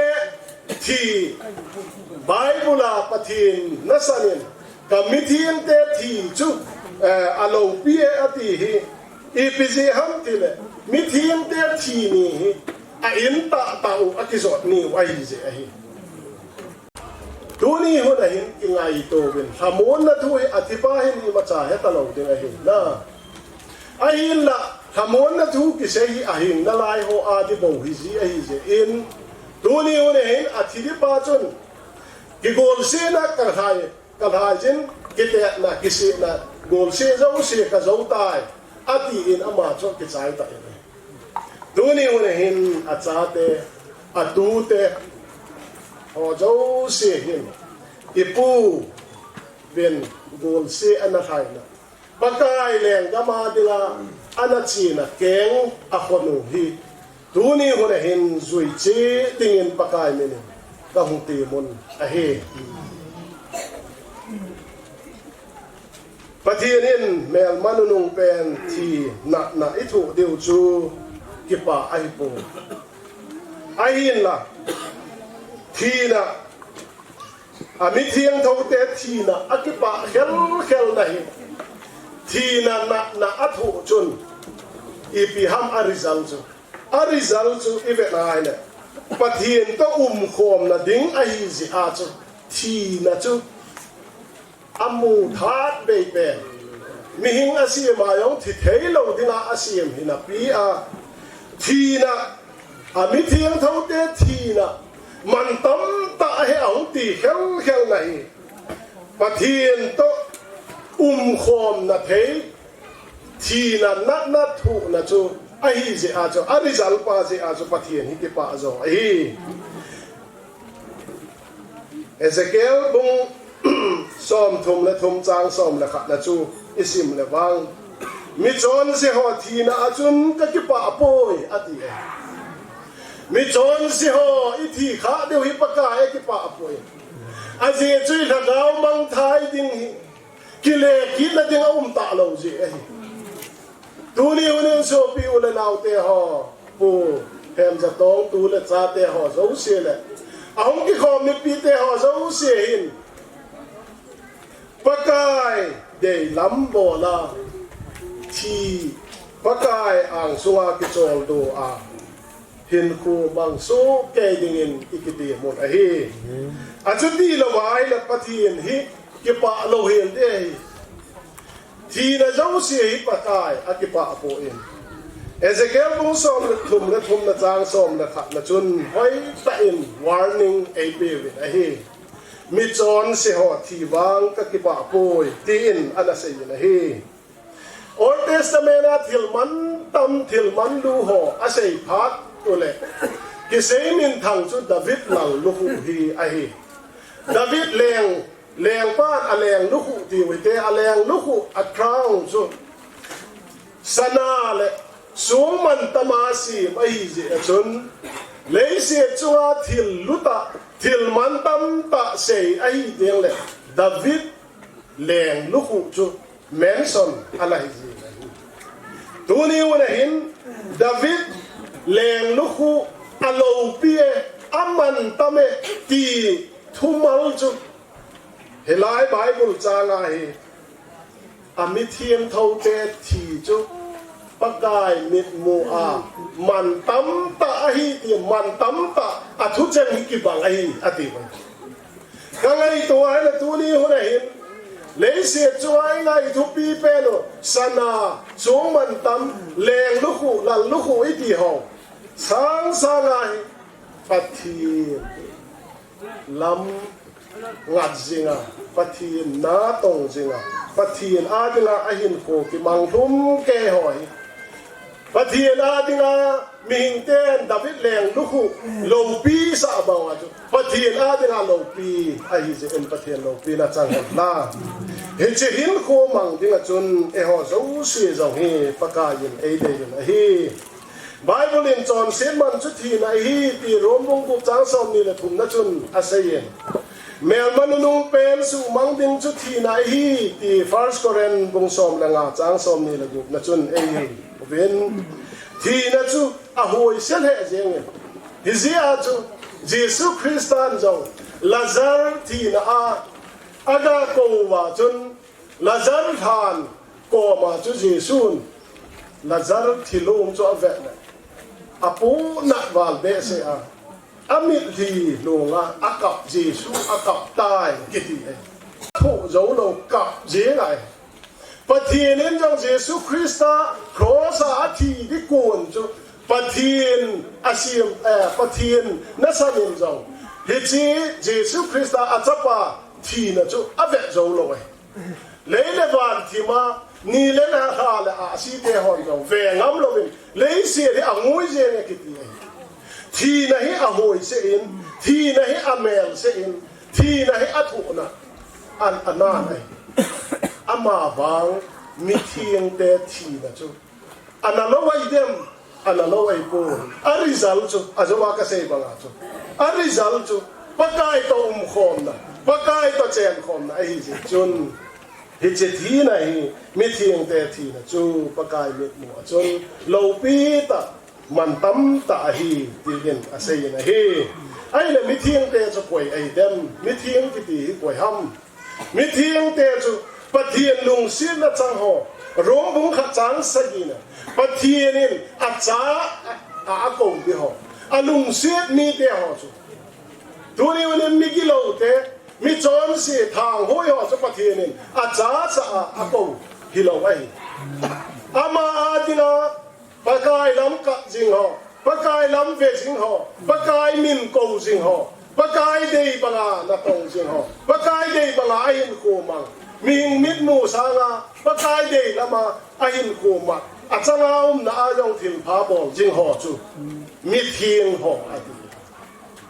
thi, Bible a Pathen nasan in, kamithengte thi chu, eh, aloupi e ati hi, ipi jeh ham tile, mithengte thi ni hi a-in tahtah u akijot niu ahijeh ahi. Tuni hun ahin kingaito uvin, lhamonna thu hi athipa hin imacha hetalou ding ahi na. Ahinla, lhamonna thu kisei hi ahing nalai ho a ding bou hiji ahijeh in, tuni hun ahin athi ding pa chun kigolsehna kalhai, kalhai jin, kitetna, kisihna, golseh jouse kajou tai, atin ama chu kichai tan ahi. Tuni hun ahin achate, atute ho jouse hin, ipu uvin golseh analhaina, Pakai lenggam a dinga anachena keng akhonu hi, tuni hun ahin juiche dingin Pakai min in kahung temun ahi. Pathen in melma nunung pen thi natna ithoh diu chu kipah ahipoi. Ahinla, thina, amithengthote thina akipah khelkhel na hi, thina natna athoh chun ipi ham a result chu? A result chu ivet ahile, Pathen toh umkhomna ding ahijeh a chu thina chu amu that bei pen. Mihing asem a jong thi theilou dinga asem hinapi a, thina, amithengthote thina mantam tah ahi ahung ti khelkhel na hi, Pathen toh umkhomna thei, thina natna thohna chu ahijeh a chu, a result pa jeh a chu Pathen hi kipah jo ahi. Ezekiel bung somthum le thum chang som le khatna chu isim le vang, michonse ho thina a chun kakipah poi ati e. Michonse ho ithi khah diu hi Pakai akipah poi. Ajeh chu ilhagao mangthai ding hi, kile kitna ding aum talou jeh ahi. Tuni hunin sopi u le naote ho, Pu Hemjatong tu le chate ho jouse le, ahung kikhom mipite ho jouse hin, Pakai deilam bol a, thi, Pakai angsunga kicholdo a, Hinkho mang soh kei dingin i kitem un ahi. Achuti lou ahile Pathen hi kipah lou hel ding ahi. Thina jouse hi Pakai a kipah poi. Ezekiel bung som le thum le thum na chang som le khat na chun hoitah in warning ei peuvin ahi. Michonse ho thi vang ka kipah poi, tin ana seiyin ahi. Old Testament a thil mantam, thil manlu ho a sei phat uleh, kisei minthang chu David lal lukhuh hi ahi. David leng, lengpan a leng lukhuh tiu hite, a leng lukhuh a crown chu sana le song mantama sem ahi jeh a chun, leiset chunga thil lutah, thil mantam tah sei ahi teng le David leng lukhuh chu mention ana hi jing ahi. Tuni hun ahin David leng lukhuh a loupi e, a mantam e ti thumal chu hilai Bible chang a hi a mithiangthote thi chu Pakai mitmu a mantam tah ahi ti, mantam tah a thucheng hi kibang ahi ati. Ka ngaito a ahile tuni hun ahin leiset chunga i ngai thupi pen u sana, song mantam, leng lukhuh, lal lukhuh i ti ho sangsang a hi Pathen lam ngat jinga, Pathen na tong jinga, Pathen a dinga a hinkho kimang lhum kei ho hi Pathen a dinga mihingten David leng lukhuh loupi sah banga chu Pathen a dinga loupi ahi jeh in Pathen loupina chang hen la. Hiche hinkho mang dinga chun eiho jouse jong hi Pakai in ei deiyin ahi. Bible in chonset man chu thina ahi ti Rom bung gup chang somni le thum na chun aseiyin. Melma nunung pen suhmang ding chu thina ahi ti First Corinth bung som le nga chang somni le gup na chun eihin uvin. Thina chu ahoise lheh jengin. Hijeh a chu Jesu Christan jong Lazar thina a aga kou uva chun Lazar lhan koma chu Jesun Lazar thilong chu avet le, apohnat val behseh a, amitlhi longa akap, Jesu akap tai kiti e. Thoh jou lou kap jeng ahi. Pathen in jong Jesu Christa cross a athi ding kon chu Pathen asem, eh, Pathen nasan in jong hiche Jesu Christa achapa thina chu avet jou lou ahi. Lei le van thima, ni le lha le ahsi te hon jong ve ngam louvin, leiset hi angui jeng e kiti ahi. Thina hi ahoise in, thina hi amelse in, thina hi athohna, an, anan ahi. Amavang mithengte thina chu ana lou ahi dem, ana lou ahipoi. A result chu, ajou a kasei banga chu, a result chu Pakai toh umkhomna, Pakai toh chenkhomna ahi jeh chun, hiche thina hi, mithengte thina chu Pakai mitmu a chun loupi tah, mantam tah ahi, tin aseiyin ahi. Ahile mithengte chu koi ahi dem, mitheng kiti hi koi ham? Mithengte chu Pathen lungsetna chang ho, Rom bung khat chang sagi na, Pathen in acha a, a, akou ding ho, alungset mite ho chu. Tuni unin migiloute, michonse, thanghoi ho chu Pathen in achacha a akou hilou ahi. Ama a dinga Pakai lam kap jing ho, Pakai lam ve jing ho, Pakai min kou jing ho, Pakai dei banga natong jing ho, Pakai dei banga ahinkho mang, mihing mitmu sanga Pakai dei lama ahinkho mang, achanga umna a jong thilpha bol jing ho chu mitheng ho ati.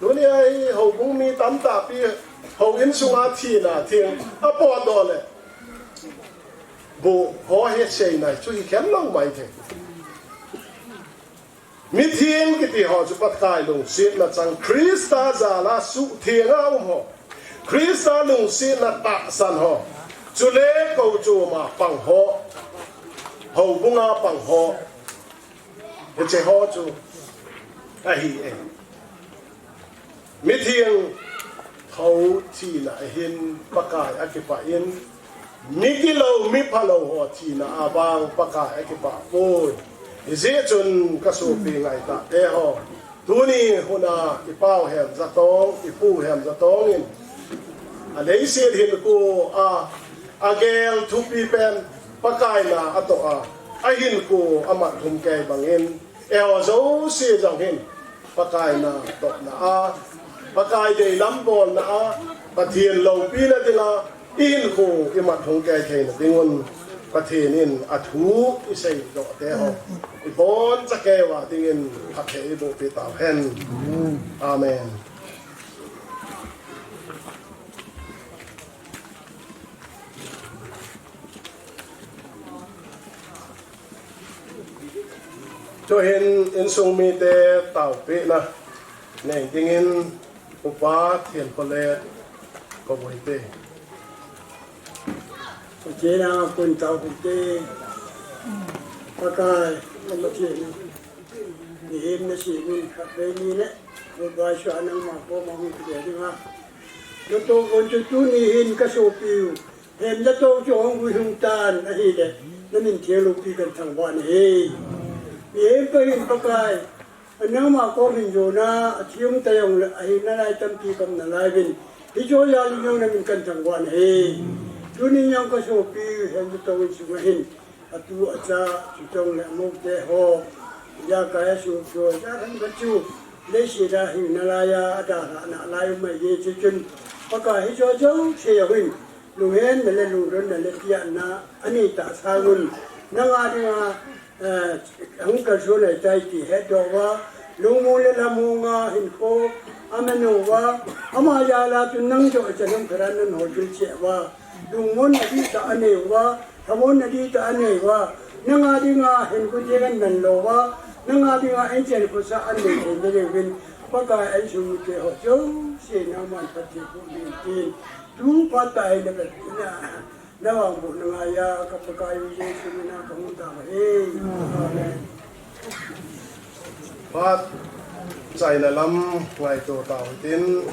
Tunia hi houbung mi tamtahpi, houin sunga thina theng apotdoh le, bu ho hi seinai chu hikhen lou maithei. Mitheng kiti ho chu Pakai lungsetna chang, Christa jala suhtheng a um ho, Christa lungsetna tahsan ho, chule kou choma pang ho, houbunga pang ho, hiche ho chu ahi e. Mithengtho thina ahin Pakai akipah in, migilou, miphalou ho thina a vang Pakai akipah poi. Hijeh chun kasopi ngaitah te ho, Tuni huna i pau Hemjatong, i pu Hemjatong in a leiset hinkho a, a gel thupi pen Pakai na a toh a, a hinkho a mat hung kei bangin, eiho jouse jong hin Pakai na tohna a, Pakai deilam bolna a, Pathen loupina dinga i hinkho i mat hung kei theina dingun, Pathen in a thu i seidoh te ho i boncha kei uva dingin phatthei i bohpi tau hen. Amen. Chuin insung mite taopehna nei dingin Upa Thianpholet Koboi te. Pathen a kon taopeh te. Pakai, Pathen, mihem nasem in khatvei ni le, Pakai, nangma koma hung kile dinga natoh gon chu tuni hin ka sopiu Hemjatong chu hung vui hung tan ahile, na min theng loupi kahin thangvah nahi. Mihem kahin Pakai, nangma kom hin jona, a thi um ta jongle, ahi nalai tampi kaum nalai uvin. Hiche jal in jong na min kahin thangvah nahi. Tuni jong ka sopi, Hemjatong in sunga hin, a tu a cha, chuteng le a mou te ho, ijakai a suh chu, ijakai a chu, leiset a hing nalai a, a dalhah nalai um ahi, chuchun, Pakai hiche jouse a hin, lunghenna le lungdonna le tiahna a nei tah sangun, nanga dinga, eh, hung kalson ahitai ti hetdoh uva, lungmong le lhamong a hinkho a man uva, ama jal a chun nang joh chanam khat a nang hol chun cheh uva, lungmonna dihtah a nei uva, lhamonna dihtah a nei uva, nanga dinga hinkho theng an man lou uva, nanga dinga inchen khosa an nei thei na diuvin, Pakai a insung mite ho jouse nangman phatthei boh in tin, tu phat tah a hin na, na vangbohna ngai a, ka Pakai u Jesu mina ka hung tao ahi. Amen. Phat chaina lam ngaito tau hitin,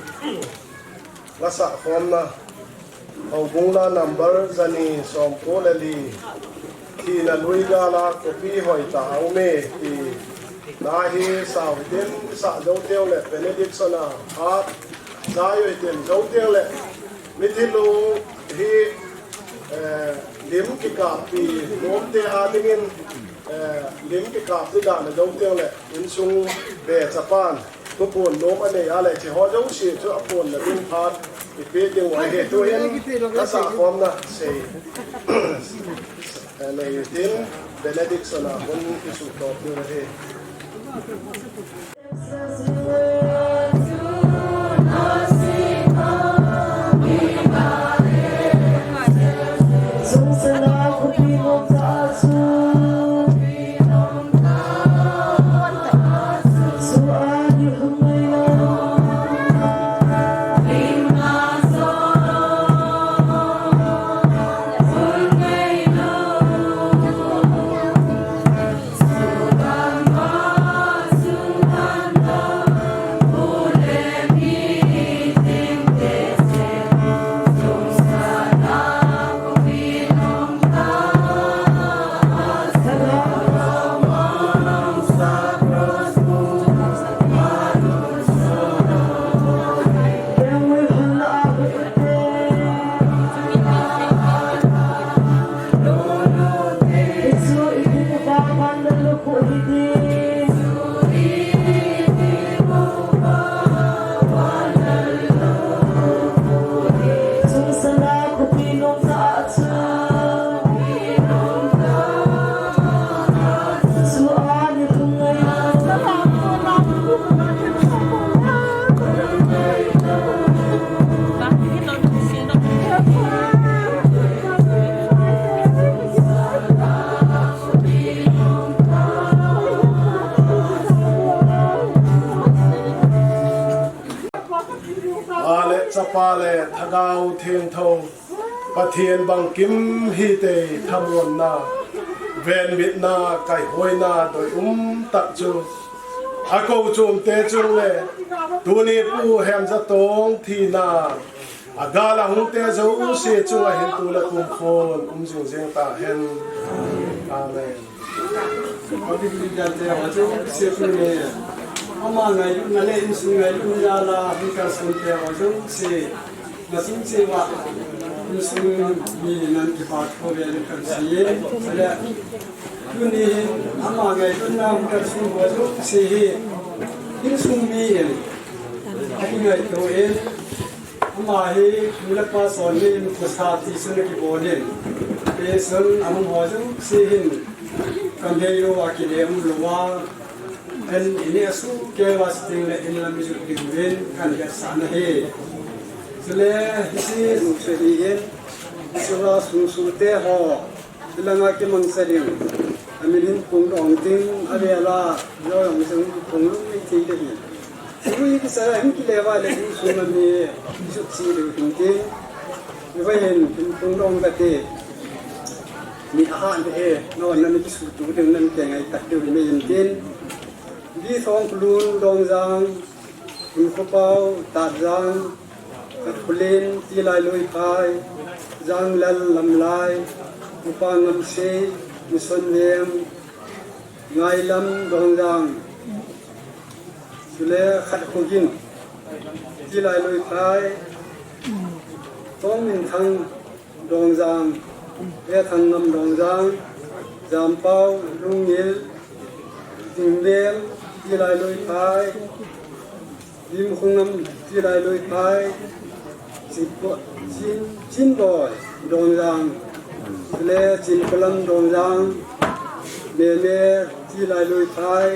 la sahkhomna, Houbung la number jani somko le li, Thina lui gal a khopi hoitah a um e, ti na hi sao hitin, sah jou teng le benediction a phat jai u hitin, jou teng le mithi lung hi, eh, lim kikappi nomte a dingin, eh, lim kikappi dan a jou teng le insung be chapan thupon nom a nei a le, hiche ho jouse chu a ponna ding phat i pe ding u ahi. Tuhin la sahkhomna sei, eh, nei tin benediction a hun i suhtoh diu ahi. Pa le Chapa le Lhagao Thengtho, Pathen bangkim hitei thamonna, venbitna, kaihoina, doi umtah chu a kochomte chung le tuni Pu Hemjatong thina, a gal a hungte jouse chunga hin tu le kumkhon um jingjing tahen. Amen. Ama ngailutna le insung ngailutna jal a hung kalson te ho jouse, nasung cheh uva insung mi nan kipa thu vel kan sei in, chule tuni hin ama ngailutna hung kalson ho jouse hi insung mi in akingaito in, ama hi nu le pa sonna in khosa tisun akibol in, tisun ahung ho jouse hin kan heilou a kile umlou a, an in a sukeh uva siteng le in lam ijot ding uvin kan hetsahna ahi. Chule hiche nu chu hi in, hiche va sung sute ho, hilanga kimangcha ding, amin hin phongdoh ding, avel a jong jong phonglou mai thei ding ahi. Hiche hi kisa hin kile uva le insung a mi ijot cheh diu hin tin, hiva hin hin phongdoh kate. Mi ahat le e, nangho nan kisuhtuh ding nan kingaikhat diu hi mei in tin. Di Thong Kulun Dongjang, Hun Khopao Tatjang, Khat Khulin Tilai Loiphai, Janglal Lamlai, Upa Ngamsei, Mission Veng, Ngailam Dongjang, chule Khat Khogin Tilai Loiphai, Tongminthang Dongjang, Ethangngam Dongjang, Jampao Lungngil, Tinglem Tilai Loiphai, Limkhongam Tilai Loiphai, Chinpo-, Chin, Chinboi Dongjang, le Chinpolam Dongjang, Meme Tilai Loiphai,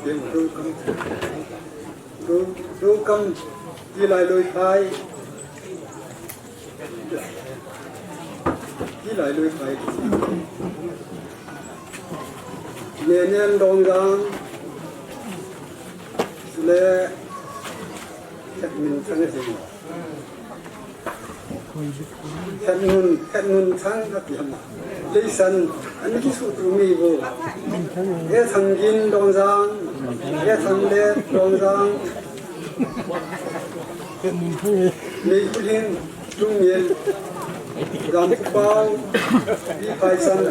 Dokam, Do-, Dokam Tilai Loiphai. Tilai Loiphai. Nenen Dongjang. Chule Khatminthang ahi. Khatnun, Khatnunthang ati ham. Leisan, ana kisuhtuh mi bou. Ethanggin Dongjang, Ethanglet Dongjang, Neikhulin Lungngil, Gamkhopao Tiphaisang,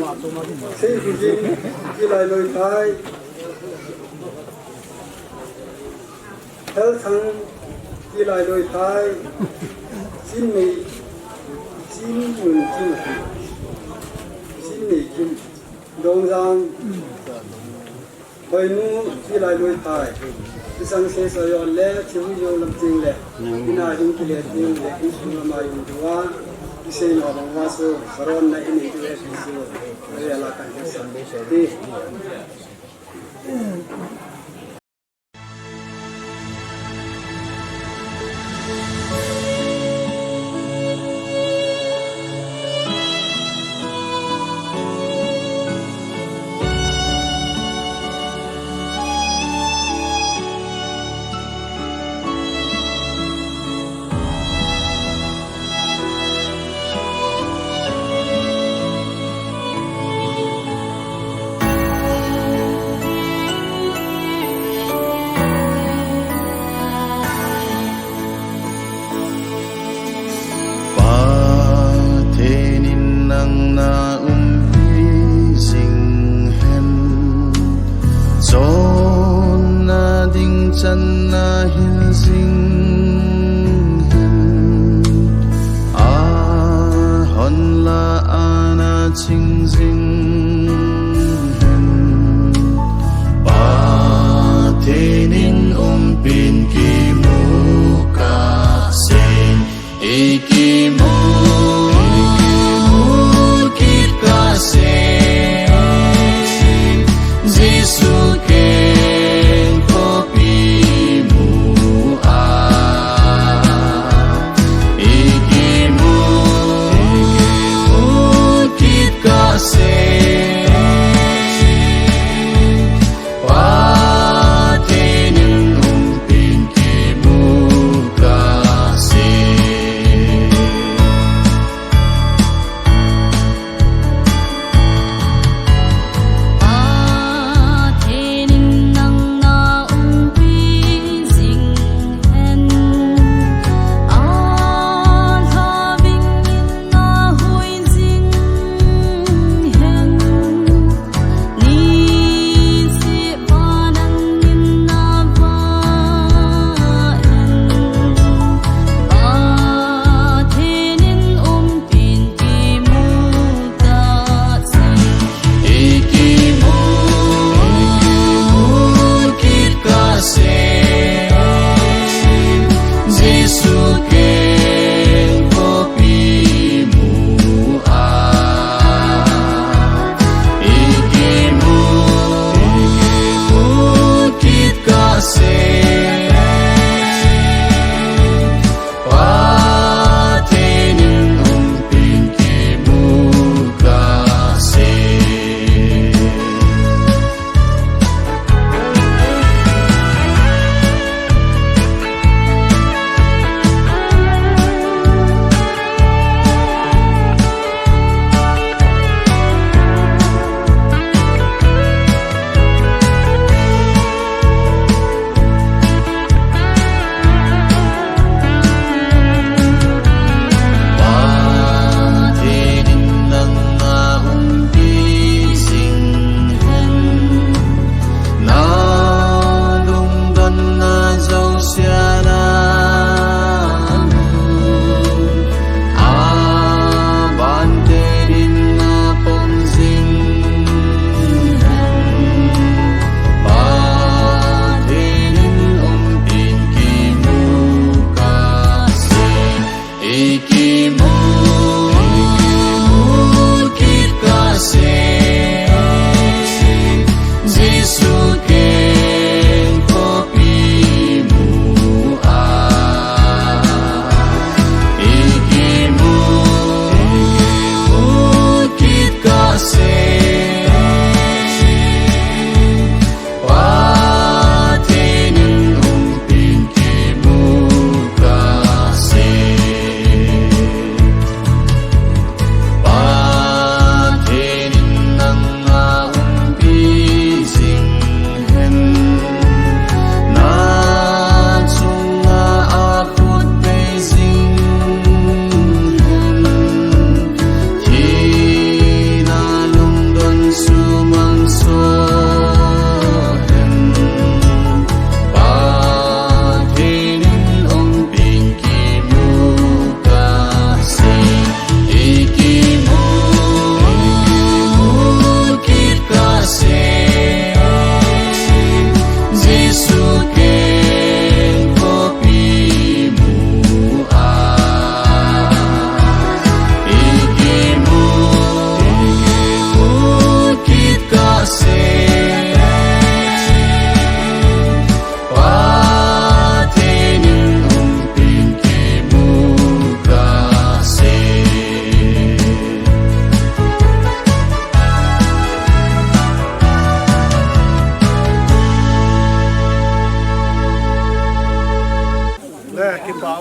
Seikhogin Tilai Loiphai, Thalthang Tilai Loiphai, Chinnei, Chinnunkim, Chinneikim Dongjang, Hoinu Tilai Loiphai, Isang Seisayon le Thiujo lam ting le, ina hin kile ting le, insung lama jong tua, isei na bang uva chu, Saron na ini tu e ti chu, avel a kan hetsah ti.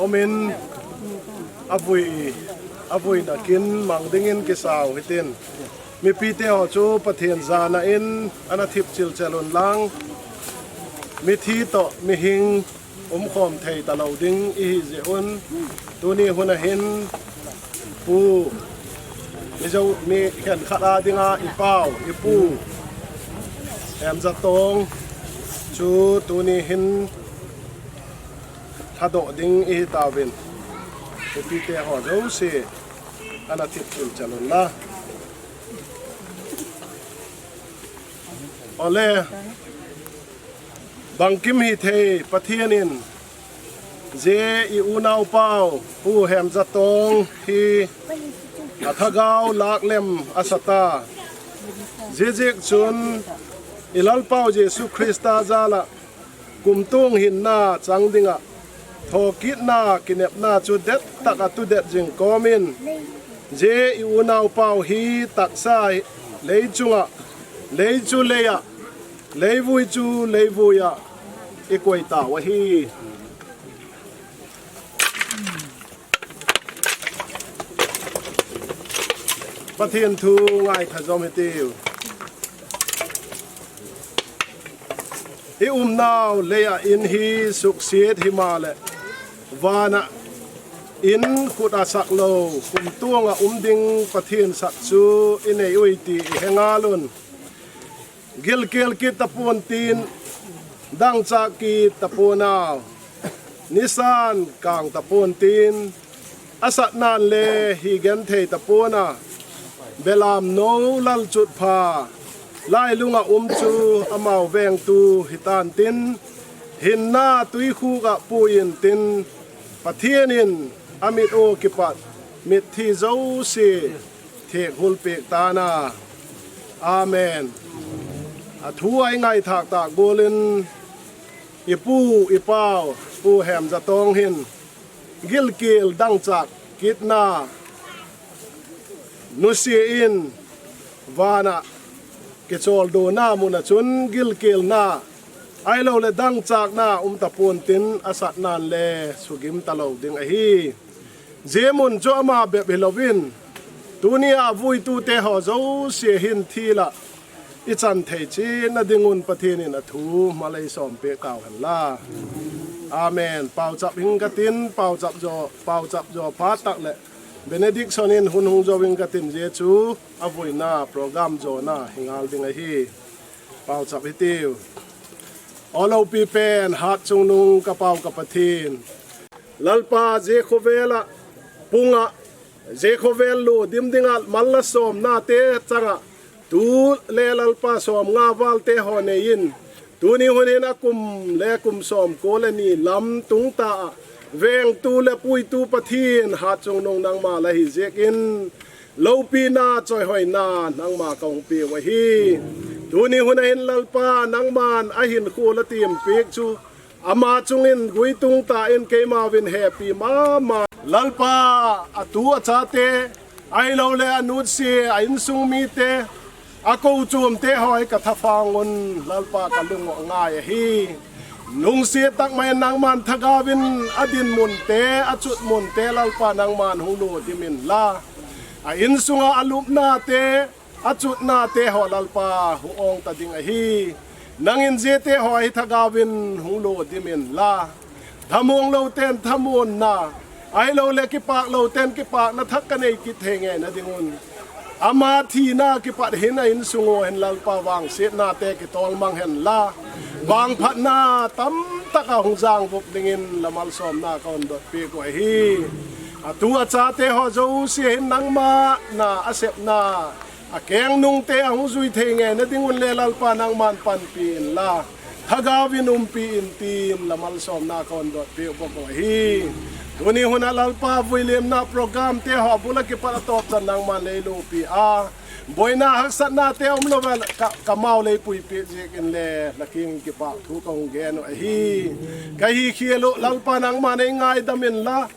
Min avui, avui nakin mang dingin kisau hitin. Mipite ho chu Pathen jana in ana thip chilchel un lang. Mithi to mihing umkhom thei talou ding ihi jeh un. Tuni hun ahin Pu, Mizo mi khenkhat a dinga i pau, i Pu Hemjatong chu tuni hin lhadoh ding ihi tauvin, mipite ho jouse ana thip chilchel un la. Ole, bangkim hithei Pathen in, je i unau pau Pu Hemjatong hi a thagau laklem asata. Jeh chun i Lalpau Jesu Christa jala kumtung hinna chang dinga thokitna kinepna chu dettah a tudet jing komin, je i unau pau hi taksa lei chunga, lei chu leia, leivui chu leivuia i koi tau ahi. Pathen thu ngaitha jom hitiu. I umnau leia in hi suksiet himale, vana in khut a sak lou, kumtunga um ding Pathen sak chu i nei ui ti i hengal un. Gilkel kit tapon tin, dangchah kit tapon a, nisan kang tapon tin, asatnan le hi genthei tapon a, belam nou lalchutpha, lailunga um chu amau vengtu hitan tin, hinna tuikhuk a pui intin, Pathen in amit u kipat mitthi jouse thekhul pek tan a. Amen. A thu a i ngaithak tah golin i pu i pau Pu Hemjatong hin gilkel dangchah kitna nusia in vana kicholdo na mun a chun gilkelna ahilou le dangchahna um tapon tin asatnan le sugim talou ding ahi. Jeh mun chu ama bep hilouvin, tuni a vuitute ho jouse hin thil a i chan thei cheh na dingun Pathen in a thu malei som peh tau hen la. Amen. Pauchap hing katin, pauchap jo, pauchap jo phat tah le benediction in hun hung jo hing katin, jeh chu a vuina program jona hi ngal ding ahi. Pauchap hitiu. O loupi pen, hat chungnung ka pau ka Pathen. Lalpa, je khovel a, pung a, je khovel lo dim ding a, mal la som na te chang a, tu le Lalpa som nga val te ho nei in, tuni hun hin a kum le kum som ko le ni lam tung ta a, vengtu le puitu Pathen hat chungnung nangma la hi jeh in, loupina, choihoina nangma ka hung peh u ahi. Tuni hun a hin Lalpa, nangman a hinkho la tim pek chu, ama chungin guitung ta in keima uvin hepi mama. Lalpa, a tu a chate, ahilou le a nutse, a insung mite, a kochom te ho hi ka thapang un, Lalpa ka lung u ngai ahi. Lungset tah mai nangman thagau in a dinmun te, a chutmun te, Lalpa nangman hung lo dim in la. A insunga a lupna te, a chutna te ho Lalpa hung ong ta ding ahi. Nangin jeh te ho hi thagau in hung lo dim in la. Thamong lou ten thamon na, ahilou le kipak lou ten kipakna thak ka nei kit thei ngei na ding un. Ama thina kipat hin a insung u hin Lalpa vangsetna te kitol mang hen la. Vangphatna tamtah a hung jang vup dingin la malsomna ka hon dot peh u ahi. A tu a chate ho jouse hin nangma na a sepna, a kengnung te a hung jui thei ngei na ding un le Lalpa nangman panpi in la. Thagau in umpi in tin la malsomna ka hon dot peh u ahi. Tuni hun a Lalpa vuilimna program te ho bul a kipat a tawp chan nangman lei lopi a. Boina haksatna te um lou a ka, ka mau lei puipeh jeh in le la kiang kipa thu ka hung gen u ahi. Ka hi khel u Lalpa nangman ei ngaidam in la.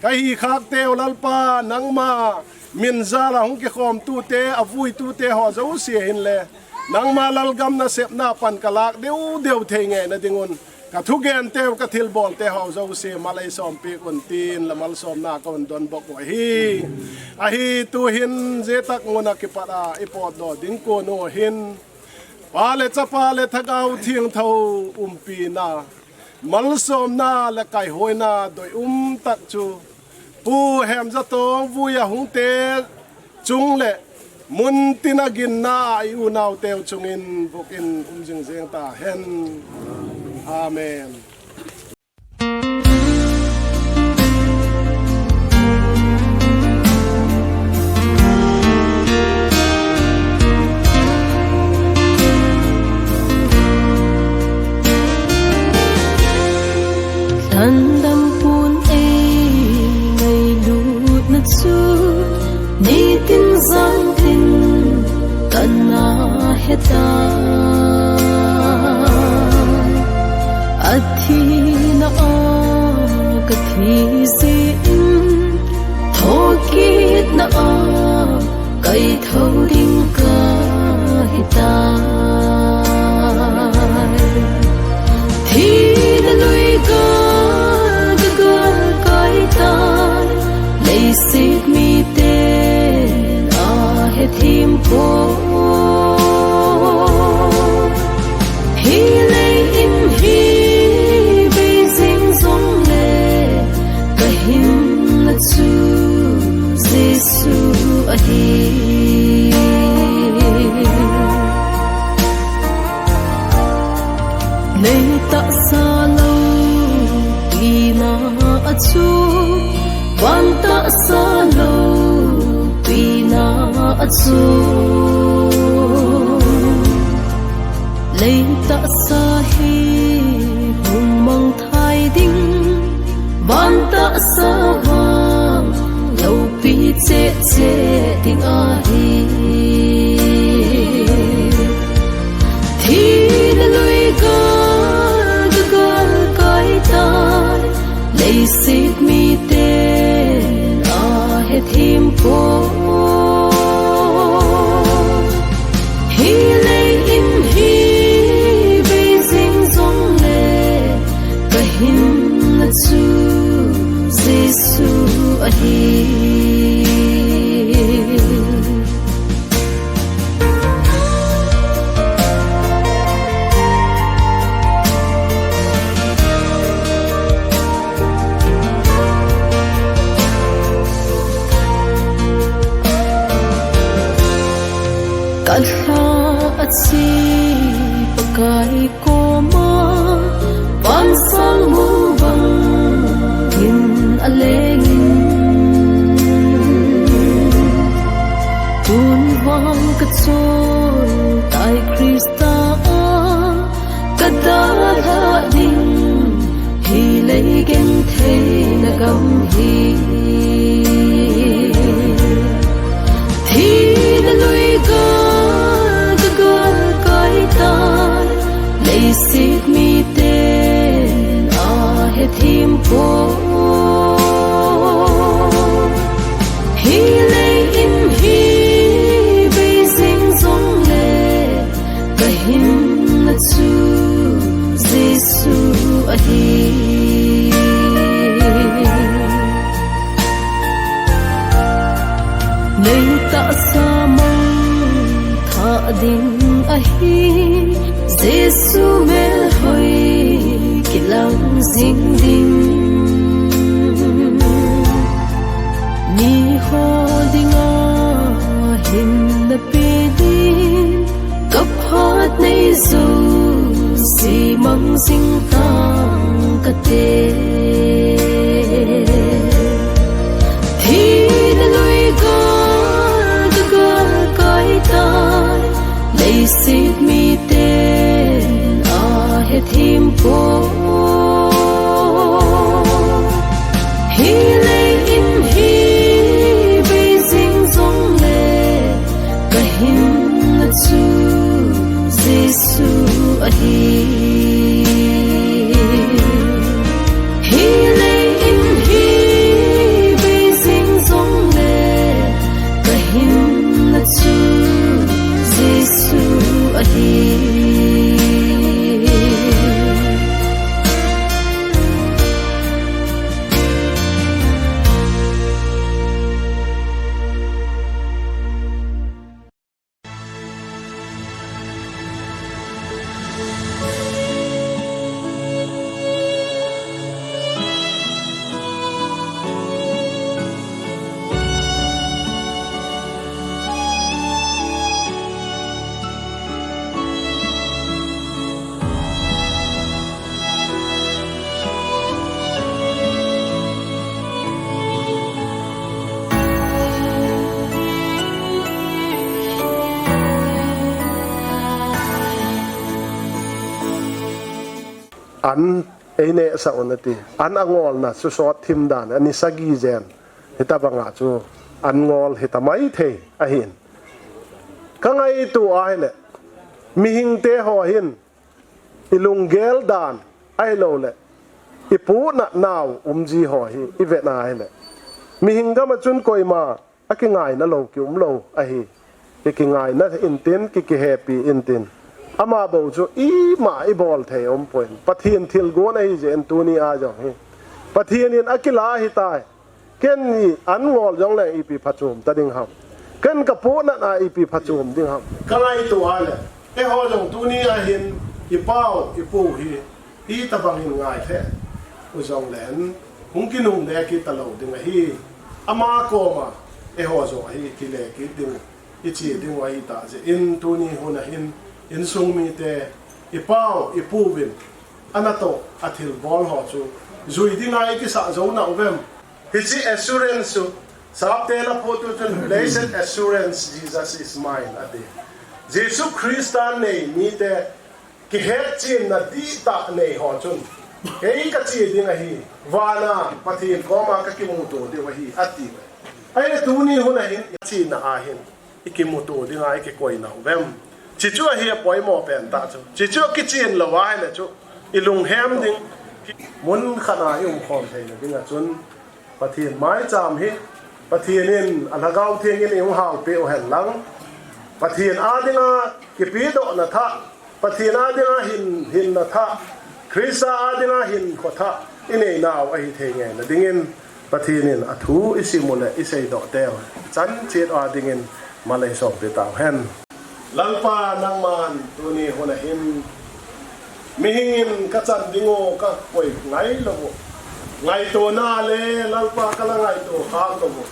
Ka hi khak te u Lalpa nangma min jal a hung kikhomtu te, a vuitu te ho jouse hin le. Nangma lalgam nasepna pan ka lak deu deu thei ngei na ding un. Ka thugen teu, ka thilbol te ho jouse mal ei som pek un tin, la malsomna ka un don bok u ahi. Ahi tuhin jetak muna kipat a i potdoh ding kon u hin, Pa le Chapa le Thagau Thengtho umpina, malsomna le kaihoina doi um tak chu Pu Hemjatong vui a hung te chung le mun tina ginna a i unau teu chungin vukin um jing jeng ta hen. Amen. Lhandam pun ei ngailutna chu nitin jangtin kana heta. Athina a kathi jeh in, thokitna a kaitho ding kahitai. Thina lui ka, ka galkai tai, leiset miten ahethem poi. Hi lei in hi bei jing jongle, kahinna chu Jesu ahi. Lei tahsa loupina a chu, van tahsa loupina a chu, lei tahsa hi hung mangthai ding, van tahsa vang loupi cheh cheh ding ahi. Thina lui ka, ka galkai tai, leiset miten ahethem poi. Hi lei in hi bei jing jongle, kahinna chu Jesu ahi. Kalha a che Pakai koma, van sang mu bangin alengin, tun vang kachol tai Christa a, kadalha ding, hi lei gentheina gam hi. Thina lui ka, ka galkai tai, leiset miten ahethem poi. Hi lei in hi bei jing jongle, kahinna chu Jesu ahi. Lei tahsa mangthah ding ahi, Jesu melhoi kilang jing ding. Miho dinga hinna pe ding, kaphat nei jouse mang jing tang kate. Thina lui ka, ka galkai tai, leiset miten ahethem poi. Hi lei in hi bei jing jongle, kahinna chu Jesu ahi. Hi lei in hi bei jing jongle, kahinna chu Jesu ahi. an eineh sah un ati. An angolna chu sot thim dan, ani sagi jen. Hitabanga chu an ngol hita maithei ahin. Ka ngaito ahile, mihingte ho hin, i lunggel dan, ahilouleh, i puhnat nau umji ho hi, i vetna ahile, mihing gam a chun koima, a kingaina lou, kium lou, ahi. Ki kingaina intin, ki kihepi intin. Ama bou chu ima i bol thei umpoi. Pathen thilgon ahi jeh in tuni a jong hi. Pathen in a kila ahitai. Ken ni an ngol jongleng ipi phachom ta ding ham. Ken ka puhnat a ipi phachom ding ham. Ka ngaito ahile. Eiho jong tuni a hin i pau, i pu hi. Hitabang in ngai thei u jongleng, hung kinungle kit talou ding ahi. Ama koma, eiho jong ahi kile kit ding, i che ding u ahi tah jeh in tuni hun a hin, insung mite, i pau, i pu vin, ana toh, a thilbol ho chu, jui dinga i kisah jou nau vem. Hiche assurance chu, Sapte la photu chun, "Blessed assurance, Jesus is mine," ati. Jesu Christa nei mite, kihetchenna dihtah nei ho chun, kei ka che ding ahi, vana Pathen koma ka kimuto diu ahi, ati. Ahile tuni hun a hin, i chena a hin, i kimuto dinga i kikoi nau vem. Chuche chu ahi a poimo pen tah chu. Chuche chu kichen lou ahile chu, i lunghem ding. Mun khat a i umkhom theina dinga chun, Pathen maicham hi, Pathen in a Lhagao Theng in i hung halpeh u hen lang. Pathen a dinga kipedohna thah, Pathen a dinga hin, hinna thah, Christa a dinga hinkho thah, i nei nau ahi thei ngeina dingin, Pathen in a thu i sim u le i seidoh teu, chan chet a dingin, mal ei sompi tau hen. Lalpa nangman tuni hun a hin, mihing in ka chan ding u ka koi ngai lou u. Ngaitona le Lalpa ka la ngaito kham lou u.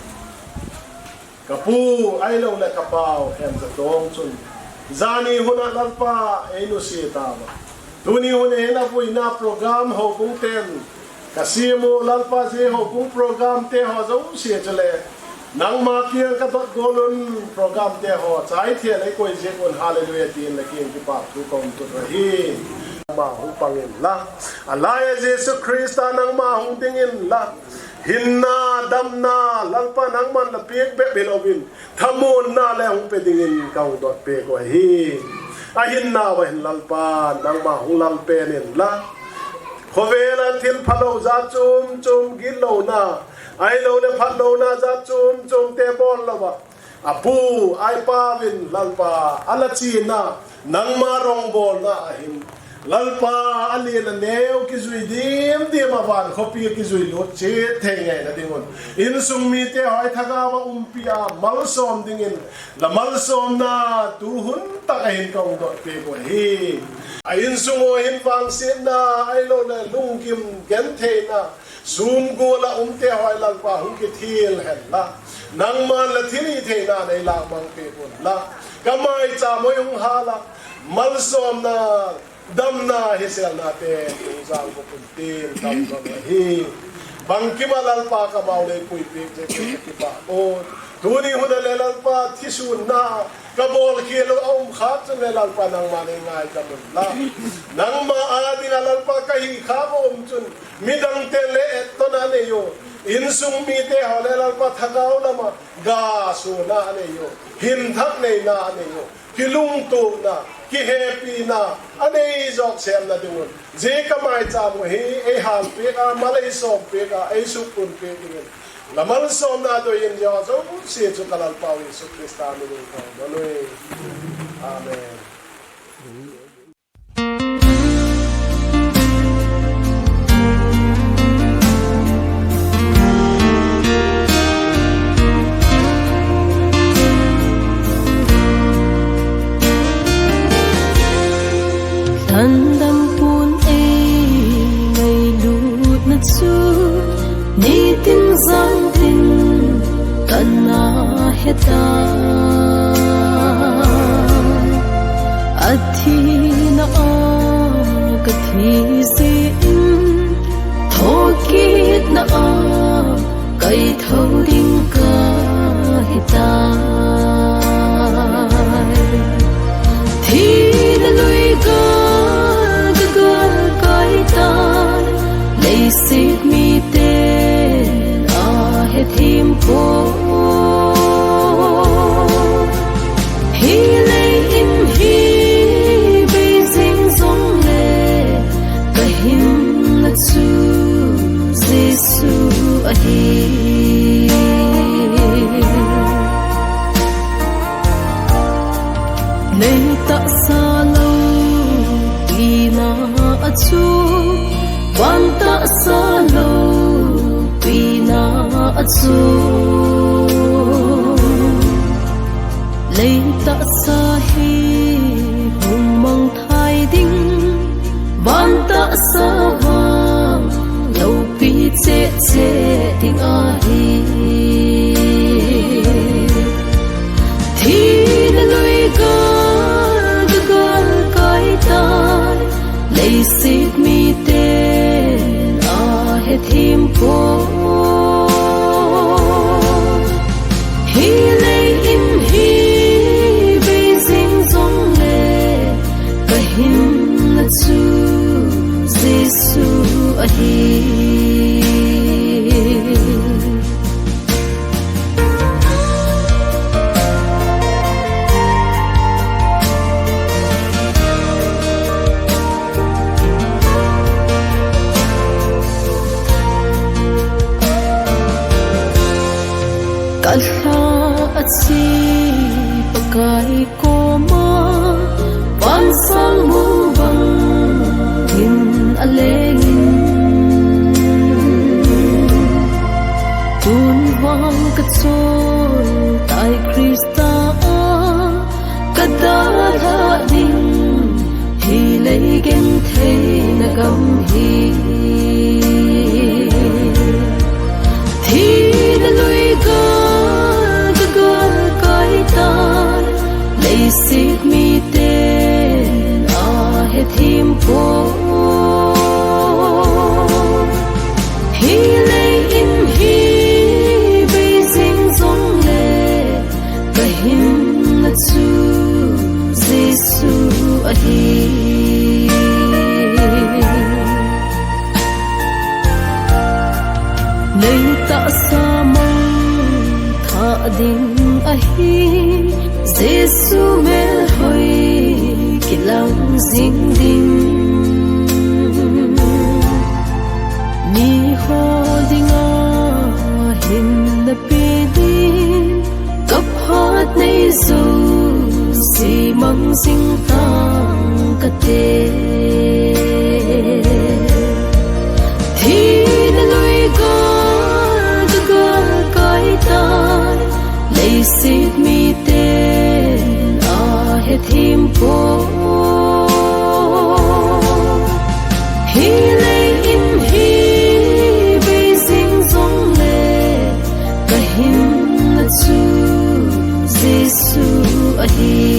Ka pu ahilou le ka pau Hemjatong chun. Jani hun a Lalpa ei nusia tauva. Tuni hun a hin a vuina program houbung ten. Ka sim u Lalpa, hiche houbung program te ho jouse chule. Nangma kiang ka dot gol un program te ho. Chai thei le koi jeh un hallelujah tin le kiang kipa thu ka um tut u ahi. Nangma hung pang in la. A lai a Jesu Christa nangma hung ding in la. Hinna, damna, Lalpa nangman la pek bep hilou vin. Thamuanna le hung pe dingin ka hung dot pek u ahi. A hinna uva hin Lalpa, nangma hung lam pen in la. Khovel a thil phalou jat chom chom gitlouna. Ahilou le phatlouna jat chom chom te bol louva. A pu, a pa uvin Lalpa, a la chena, nangma rongbolna a hin. Lalpa, a len a neo kijui dim dim a van khopi kijui lut chet thei ngeina ding un. Insung mite ho a thagau a umpi a malsom dingin, la malsomna tu hun tah a hin ka hung dot pek u ahi. A insung u hin vangsetna, ahilou le lunggim gentheina, sum gol a um te ho a Lalpa hung kithil hen la. Nangman la thil hithei na nei la mang pek un la. Ka maicham u hung hal a. Malsomna, damna, hiselna te, hung jal bok un tin, tam bang ahi. Bangkim a Lalpa ka mau lei pui pek jeh in ka kipah un. Tuni hun a le Lalpa thisunna, ka bolkhel u a um khah chun le Lalpa nangman nei ngai ka mun la. Nangma a ding a Lalpa ka hi khah u um chun, midang te le etton a nei u. Insung mite ho le Lalpa thagau lam a, gasona a nei u. Hinthak neina a nei u. Kilungtona, kihepina, a nei jok semna ding un. Hiche ka maicham u hi, ei hal pek a, mal ei som pek a, ei sukun pek ding un. La malsomna doi in jo, jouse chu ka Lalpa u Jesu Christa min in ka hung don u ahi. Amen. Lhandam pun ei ngailutna chu nitin jantin kana hetai. Athina a kathi jeh in, thokitna a kaitho ding kahitai. Thina lui ka, ka, ka, kahitai. Tahsa loupina a chu, van tahsa loupina a chu, lei tahsa hi hung mangthai ding, van tahsa vang loupi cheh cheh ding ahi. Thina lui gal, gal kai tai, leiset miten a hethim poi. Hi lei in hi bei jing jongle, ka hinna chu Jesu ahi. Ka lha a chi Pakai koma, van sang mun bangin a lengin. Tun vang ka chol tai Krista a, ka dalha ding, hi lei gentheina gam hi. Thina lui gal, ka gal kai tai, leiset miten a hethim poi. Hi lei in hi bei jing jongle, ka hinna chu Jesu ahi. Lei tahsa mangthah ding ahi, Jesu melhoi kilang jing ding. Miho dinga hinna pe ding, ka phat nei jouse mang jing tang kate. Thina lui gal, ka gal kai tai, leiset miten a hethim poi. Hi lei in hi bei jing jongle, ka hinna chu Jesu ahi.